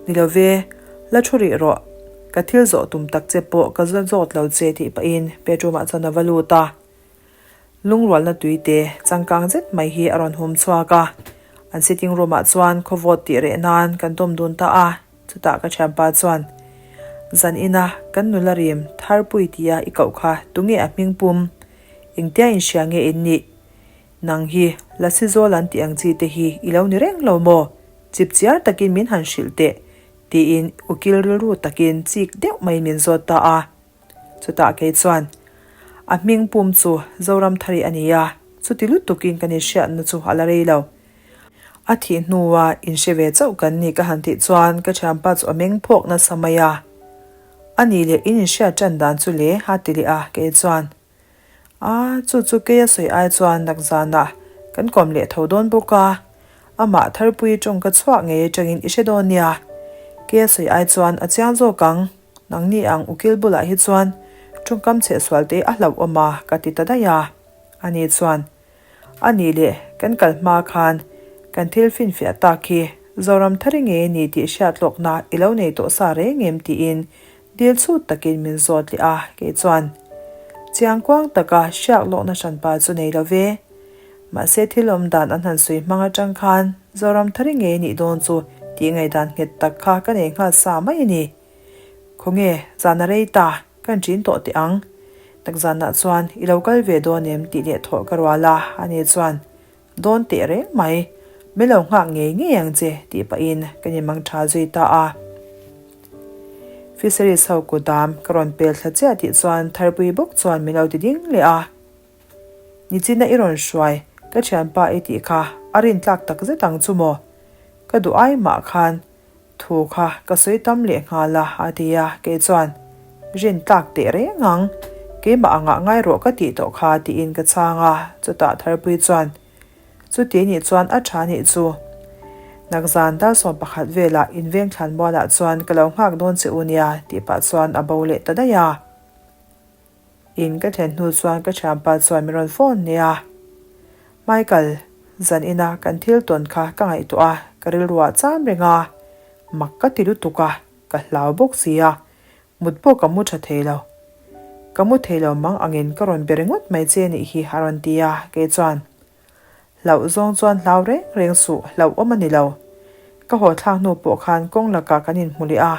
Speaker 1: Ni lo ve, la thu rih rawh, ka thil zawh tum tak che pawh ka zawn zawt lo che tih pahin bedroom ah chuan a va lut a. Lungrualna tui te changkang zet mai hi a rawn hum chhuak a, an sitting room ah chuan khawvawt tih reh nan kan tawm dun ta a, chutah ka thianpa chuan, Zan ina kan nula rim Tharpui tia i koh kha tunge a hming pum? Engtia inhria nge in nih? Nang hi Lasi zawl an tih ang chi te hi i lo ni reng lo maw? Chip chiar takin min han hrilh teh, tiin ukil rilru takin chik deuh mai min zawt ta a. Chutah kei chuan, A hming pum chu Zoramthari a ni a, chuti lutukin kan inhriatna chu a la rei lo. A thih hnua inhre ve chauh kan ni ka han tih chuan ka thianpa chu a meng phawk nasa mai a. A nih leh in inhriat tan dan chu le, a ti leh a, kei chuan, A, chu chu kei a sawi ai chuan nakzanah kan kawm leh tho dawn bawk a, amah Tharpui tawngka chhuak ngei atangin i hre dawn nia. Kei a sawi ai chuan a chiang zawk ang, nangni ang ukil bulah hi chuan tawngkam chhehsual te a hlauhawm a ka ti ta daih a. Ani chuan, A nih leh kan kal hma khan kan thil finfiah tak hi Zoramthari ngei a ni tih hriatlawkna i lo nei tawh sa reng em tiin Dil chhut takin min zawt leh a, kei chuan chiang kuang taka hriak lawkna hranpa chu nei lo ve. Mahse thil awm dan an han sawi hmang atang khan Zoramthari ngei nih dawn chu tih ngaihdan nghet tak kha ka nei nghal sa mai a ni. Khawnge, zan a rei ta, kan ṭin tawh teh ang. Takzanah chuan i lo kal ve dawn em tih leh thawh ka rual a, ani chuan Dawn teh reng mai, min lo nghak ngei ngei ang che tih pahin ka ni mang tha zui ta a. Fisheries ho kutdam ka rawn pel thla chiah tih chuan Tharpui bawk chuan min lo ti ding leh a. Nichina i rawn hruai, ka thianpa i tih kha a rintlak tak zet ang chu maw? Ka duh ai mah khan Thu kha ka sawi tam leh nghal a, a ti a, kei chuan, Rin tlak teh reng ang, keimah angah ngai rawh ka tih tawh kha, tiin ka chhang a, chutah Tharpui chuan, Chuti nih chuan a tha nih chu. Nakzan Dalsawm pakhat velah inveng thlan mualah chuan ka lo nghak dawn che u nia, tih pah chuan a bo leh ta daih a. In ka thlen hnu chuan ka thianpa chuan min rawn phone nia. Michael, zan ina kan thil tawn kha ka ngaihtuah a, ka rilruah cham reng a, mak ka ti lutuk a, ka hlau bawk si a, mut pawh ka mu tha thei lo. Ka mu thei lo mang angin ka rawn be ringawt mai che nih hi a rawn ti a, kei chuan Hlauh zawng chuan hlau reng reng suh, hlauh awm a ni lo. Ka haw thlak hnu pawh khan kawng lakah kan inhmu leh a,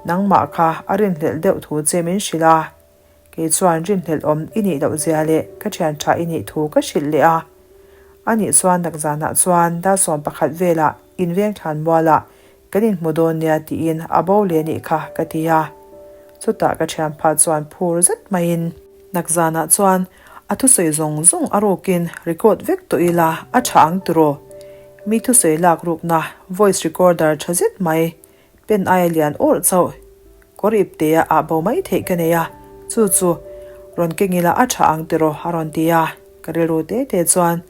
Speaker 1: nangmah kha a rinhlelh deuh thu che min hrilh a. Kei chuan rinhlelh awm i nih loh zia leh ka thian tha i nih thu ka hrilh leh a. A nih chuan nakzanah chuan Dalsawm pakhat velah inveng thlan mualah Kan inhmu dawn nia tiin a bo leh nih kha ka ti a. Chutah ka thianpa chuan phur zet maiin. Nakzanah chuan a thusawi zawng zawng a rukin record vek tawh ila a tha ang tiraw? Mi thusawi lak rukna voice recorder tha zet mai pen aia lian awrh chauh kawr iptea ah bo mai theih ka nei a, chu chu rawn keng ila a tha ang tiraw a rawn ti a. Ka rilru te te chuan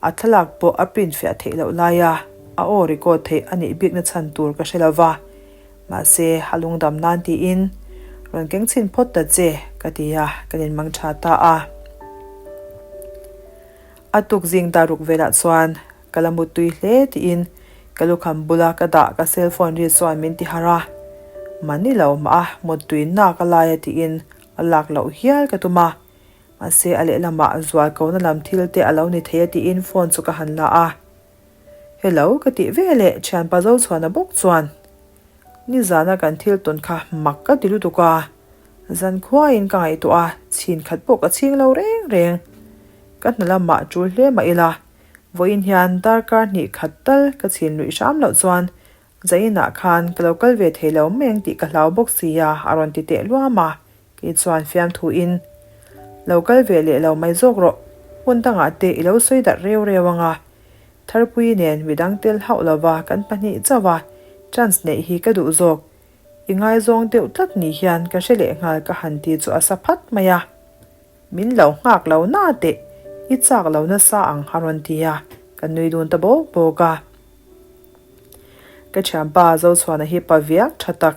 Speaker 1: A thlalak pawh a print fiah theih loh laia a aw record theih a nih bikna chhan tur ka hre lo va, mahse a lungdam nan tiin rawn keng chhin phawt ta che ka ti a, kan inmang tha ta a. A tuk zing dar ruk velah chuan ka la muttui hle tiin ka lukham bula ka dah ka cell phone ri chuan min ti harh a, mahni lo mah a muttui nak a lai a tiin a lak loh hial ka tum a. Mahse a lehlamah zual kohna lam thil te a lo ni thei a tiin phone chu ka han la a. Hello ka tih ve leh thianpa Zochhuana bawk chuan nizana kan thil tawn kha mak ka ti lutuk a, zan khuaiin ka ngaihtuah a, chhin khat pawh ka chhing lo reng reng. Ka hna lamah tul hle mah ila, vawiin hian darkar hnih khat tal ka chhin luih hram loh chuan Zainah khan ka lo kal ve thei lo mai ang tih ka hlau bawk si a, a rawn ti teh luam a. Kei chuan fiamthu in, Lo kal ve leh lo mai zawk rawh, hmun dangah te i lo sawi darh reu reu ang a. Tharpui nen midang tel hauh lova kan pahnih chauh a, chance neih hi ka duh zawk. I ngaizawng deuh tlat ni hian ka hre leh nghal ka han ti chu a sa phat mai a. Min lo nghak lo na teh, i chak lo nasa ang a rawn ti a, ka nui dun ta bawk bawk a. Ka thianpa Zochhuana hi pa viak tha tak,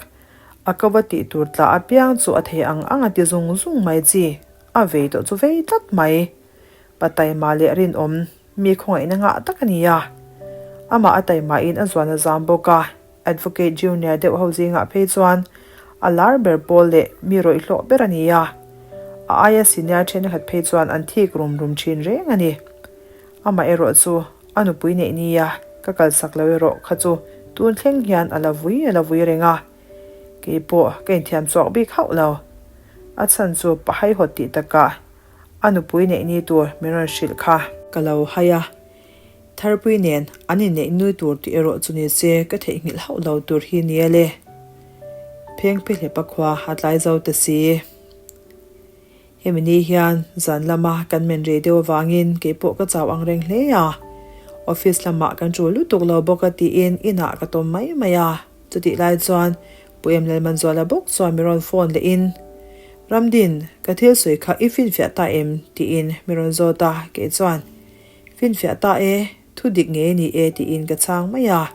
Speaker 1: a ko va tih tur tla apiang chu a thei ang ang a ti zung zung mai chi, a vei tawh chu vei tlat mai. Pa taima leh rinawm, mi khawngaihna ngah tak a ni a. Amah a taimain a zuan a zam bawk a. Advocate Junior deuh ho zingah phei chuan a lar ber pawl leh mi rawih hlawh ber a ni a, a aia senior thenkhat phei chuan an thik rum rum thin reng a ni. Amah erawh chu a nupui neih nia ka kalsak lo erawh kha chu tun thleng hian a la vui a la vui reng a, kei pawh ka inthiam chhuak bik hauh lo. A chhan chu pahaihawt tih takah a nupui neih ni tur min rawn hrilh kha. Ka lo hai a, Tharpui nen an inneih nui tur tih erawh chu ni se ka theihnghilh hauh lo tur hi nia le. Phengphe hlepa khua a tlai zo ta si. Hemi ni hian zan lama kan men rei deuh avangin kei pawh ka chau ang reng hle a. Office lamah kan tul lutuk lo bawk a tiin inah ka tawm mai mai a. Chutih lai chuan Pu Em Lalmanzuala bawk chuan mi rawn phone lehin, Ramdin, ka thil sawi kha i finfiah ta em? tiin mi rawn zawt a, kei chuan, Finfiah ta e, thu dik ngei ni e tiin ka chhang mai a.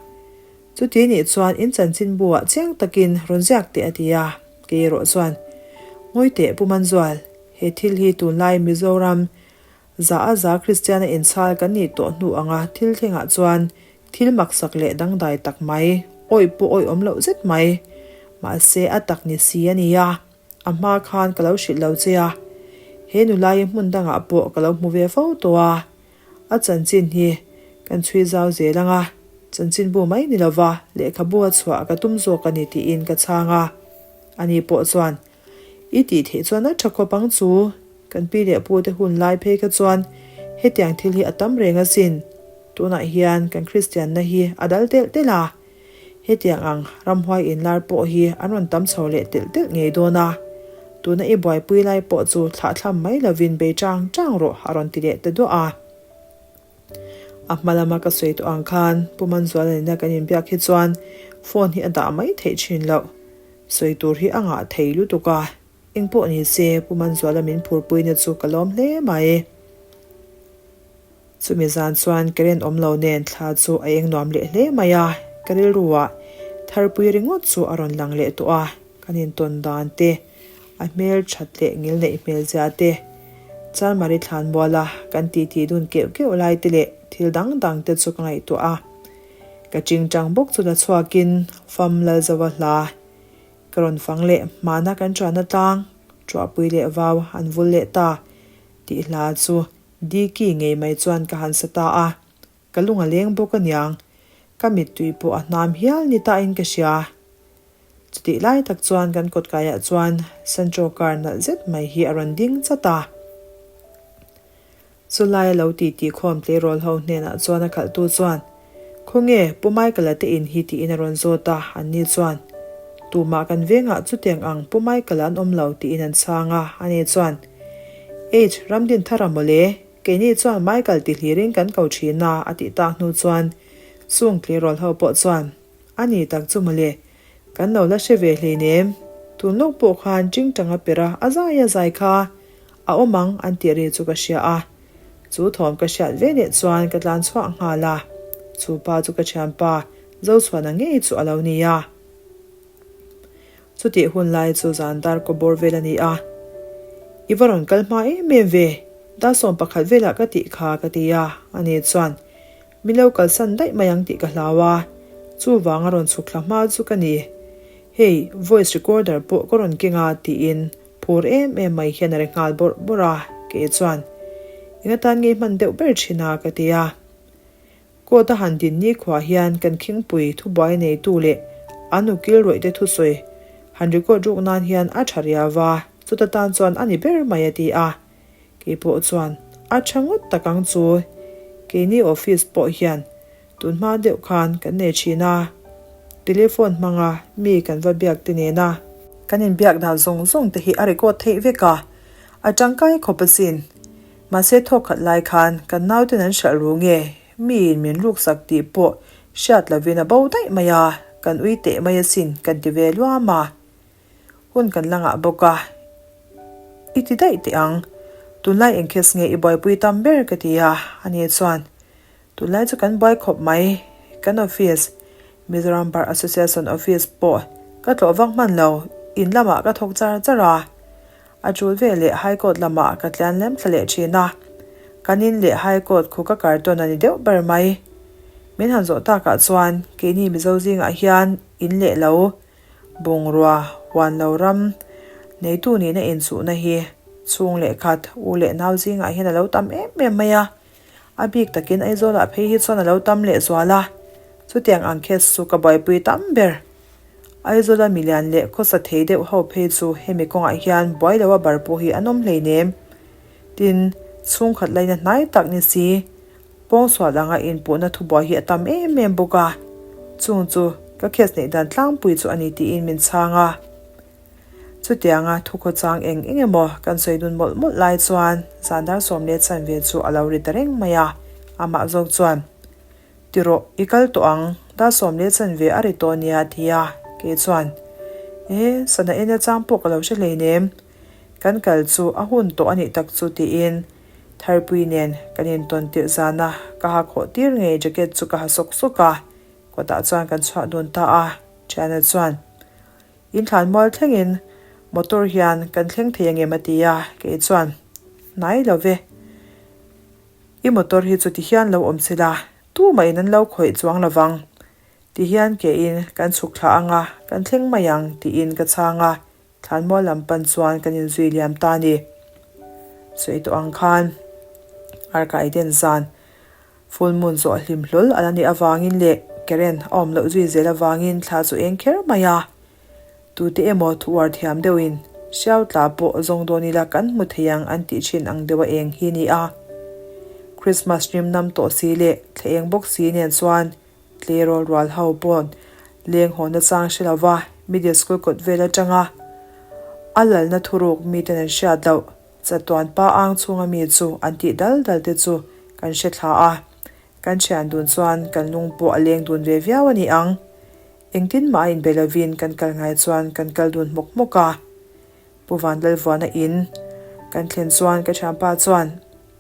Speaker 1: Chuti nih chuan in chanchin bu ah chiang takin rawn ziak teh a ti a, kei erawh chuan, Ngawi teh Pu Manzual, he thil hi tunlai Mizoram za a za Kristian a inchhal kan nih tawh hnu anga thil thlengah chuan thil maksak leh dangdai tak mai, awih pawh awih awm loh zet mai, mahse a tak ni si a nia. A hma khan ka lo hrilh lo che a, he nula hi hmun dangah pawh ka lo hmu ve fo tawh a, a chanchin hi kan chhui zau zel ang a, chanchinbu mai ni lova lehkhabu a chhuah ka tum zawk a ni tiin ka chhang a. Ani pawh chuan, I tih theih chuan a tha khawp ang chu, kan pi leh pu te hun lai phei kha chuan hetiang thil hi a tam reng asin, tunah hian kan Kristianna hi a dal telh telh a. Hetiang ang ramhuai inlar pawh hi an rawn tam chho leh telh telh ngei dawn a, tuna i buaipui lai pawh chu thlahthlam mai lovin bei chang chang rawh a rawn ti leh ta duah a. A hma lama ka sawi tawh ang khan Pu Manzuala nena kan inbiak hi chuan phone hi a dah mai theih thin loh. Sawi tur hi a ngah thei lutuk a, eng pawh ni se Pu Manzuala min phurpuina chu ka lawm hle mai. Chumi zan chuan current awm lo nen thla chu a eng nuam leh hle mai a, ka rilru ah Tharpui ringawt chu a rawn lang leh tawh a, kan intawn dan te, a hmel that leh ngil neih hmel zia te, Chalmari thlanmuala kan titi dun keuh keuh lai te leh thil dang dang te chu ka ngaihtuah a. Ka chingchang bawk chu la chhuakin Fam Lalzova hla ka rawn fang leh hmana kan chuanna tlang, Tuahpui leh Vau an vul leh ta tih hla chu Diki ngei mai chuan ka han sa ta a, ka lung a leng bawk aniang, ka mittui pawh a hnam hial ni tain ka hria. Chutih lai tak chuan kan kawtkaiah chuan Santro car nalh zet mai hi a rawn ding chat a. Chulai a lo titi khawm tleirawl ho hnenah chuan a khalhtu chuan, Khawnge, Pu Michael-a te in hi tiin a rawn zawt a, anni chuan, Tumah kan vengah chutiang ang Pu Michael-a an awm lo tiin an chhang a, ani chuan, H, Ramdinthara mawle, keini chuan Michael ti hlirin kan ko thin a a tih tak hnu chuan chung tleirawl ho pawh chuan, A ni tak chu mawle, kan lo la hre ve hleinem, tun lawk pawh khan tingtang a per a, a zai a zai kha a awm ang an tih ri chu ka hria a. Chu thawm ka hriat ve leh chuan ka tlan chhuah nghal a, chu pa chu ka thianpa Zochhuana ngei chu a lo ni a. Chutih hun lai chu zan dar kaw bawr vel a ni a, I va rawn kal hma em em ve, dar 11 velah ka tih kha ka ti a, ani chuan Min lo kalsan daih mai ang tih ka hlau a, chuvang a rawn chhuk thla hma chu ka ni. Hei, voice recorder pawh ka rawn keng a tiin phur em em mai hian a ri nghal bawrh bawrh a, kei chuan eng atan ngei hman deuh ber thin a ka ti a. Court a han din nikhua hian kan khingpui thubuai neitu leh an ukil rawih te thusawi han record ruk nan hian a tha riau va, chuta tan chuan a ni ber mai a ti a. Kei pawh chuan a tha ngawt tak ang chu. Keini office pawh hian tun hma deuh khan kan nei thin a, telephone hmanga mi kan va biak te nena kan inbiak dan zawng zawng te hi a record theih vek a, a tangkai khawp asin. Mahse thawk khat lai khan kan nauten an hralh ru nge miin min ruksak tih pawh hriat lovin a bo daih mai a, kan ui teh mai asin kan ti ve luam a. Hun kan la ngah bawk a, i ti daih teh ang. Tunlai eng case nge i buaipui tam ber ka ti a, ani chuan, Tunlai chu kan buai khawp mai, kan office, Mizoram Bar Association office pawh ka tlawh vak hman lo, in lamah ka thawk char char a, a tul ve leh High Court lamah ka tlian lem thla leh thin a, kan in leh High Court khu ka kartawn a ni deuh ber mai. Min han zawh takah chuan keini Mizo zingah hian in leh lo Bungrua, huan lo ram, neitu nihna inchuhna hi chhung leh khat, u leh nau zingah hian a lo tam em em mai a. A bik takin Aizawlah phei hi chuan a lo tam leh zual a. Chutiang ang case chu ka buaipui tam ber. Aizawla milian leh khawsa thei deuh ho phei chu hemi kawngah hian buai loa bar pawh hi an awm hleinem. Tin, chhungkhat laina hnai tak ni si. Pawngsual anga inpuhna thubuai hi a tam em em bawk a, chung chu ka case neih dan tlangpui chu a ni tiin min chhang a. Chutianga thukhawchang eng eng emaw kan sawi dun mawlh mawlh lai chuan zan dar 10:15 chu a lo ri ta reng mai a, amah zawk chuan, Ti rawh, i kal tawh ang, dar 10:15 a ri tawh nia a ti a, kei chuan, E, sana en achang pawh ka lo hre hleinem, kan kal chu a hun tawh a nih tak chu tiin Tharpui nen kan intawn tirh zana ka ha khawh tir ngei jacket chu ka ha sawk sawk a, kawtah chuan kan chhuah dun ta a, Thiana chuan In thlan mual thlengin motor hian kan thleng thei angem a ti a, kei chuan Hnai lo ve, i motor hi chu tihian lo awm sela, tumahin an lo khawih chuang lovang, tihian kein kan chhuk thla anga kan thleng mai ang tiin ka chhang a, Thlanmual lam pan chuan kan inzui liam ta a ni. Sawi tawh ang khan Arkaiden zan full moon zawh hlim hlawl a la nih avangin leh Karen a awm loh zui zel avangin thla chu eng kher mai a. Tute emaw thu uar thiam deuhin hriau tla pawh zawng dawn ila kan hmu thei ang an tih thin ang deuh a eng hi ni a. Christmas rim nam tawh si leh thla eng bawk si nen chuan Tleirawl rual ho pawn Leng haw nachang hre lova middle school kawt vel atanga a lalna thuruk miten an hriat loh chatuan pa ang chhunga mi chu an tih dal dal te chu kan hre thla a. Kan thian dun chuan kan lung pawh a leng dun ve viau a ni ang. Engtin mah a inbe lovin kan kal ngai chuan kan kal dun hmawk hmawk a. Pu Vanlalvuana in kan thlen chuan ka thianpa chuan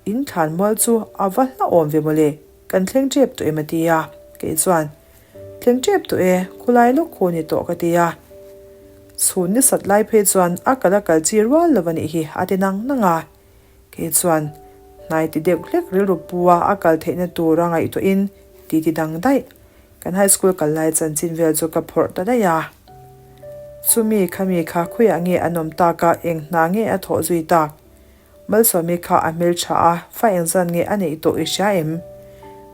Speaker 1: in thlan mual chu a va hlauhawm ve mawle, kan thleng tep tawh em a ti a, kei chuan thleng tep tawh e, khulai lawk khu ni tawh ka ti a. Chhun ni sat lai phei chuan a kal a kal chi rual lo a nih hi a ti nang nang a, kei chuan hnai ti deuh hlek rilru pu a a kal theihna tur a ngaihtuahin ti ti dang daih. Kan high school kal lai chanchin vel chu ka phawrh ta daih a. Chumi khami kha khawiah nge an awm tak a, eng hna nge a thawh zui tak? Malsawmi kha a hmeltha a, fa engzan nge a neih tawh i hria em?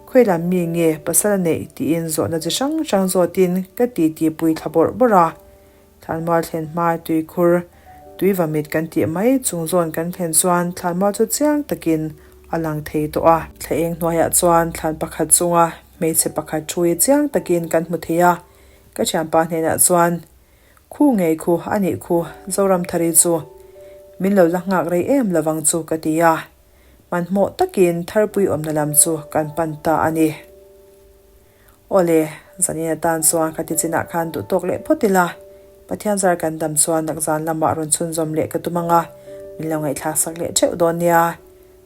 Speaker 1: Khawi lam mi nge pasal a neih tiin zawhna chi hrang hrang zawtin ka titi pui thla bawrh bawrh a. Thlanmual thlen hma tuikhur, tuivamit kan tih mai chung zawn kan thlen chuan thlanmual chu chiang takin a lang thei tawh a. Thla eng hnuaiah chuan thlan pakhat chunga hmeichhe pakhat thu hi chiang takin kan hmu thei a, ka thianpa hnenah chuan, Khu ngei khu a nih khu, Zoramthari chu min lo la nghak rei em lovang chu ka ti a. Hmanhmawh takin Tharpui awmna lam chu kan pan ta a ni. Awle, zanin atan chuan ka ti chinah khan duh tawk leh phawt ila, Pathian zar kan dam chuan nakzan lamah rawn chhunzawm leh ka tum ang a, min lo ngaihthlak sak leh theuh dawn nia.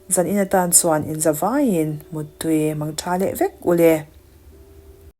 Speaker 1: Zanin atan chuan inza vaiin muttui mang tha leh vek ule.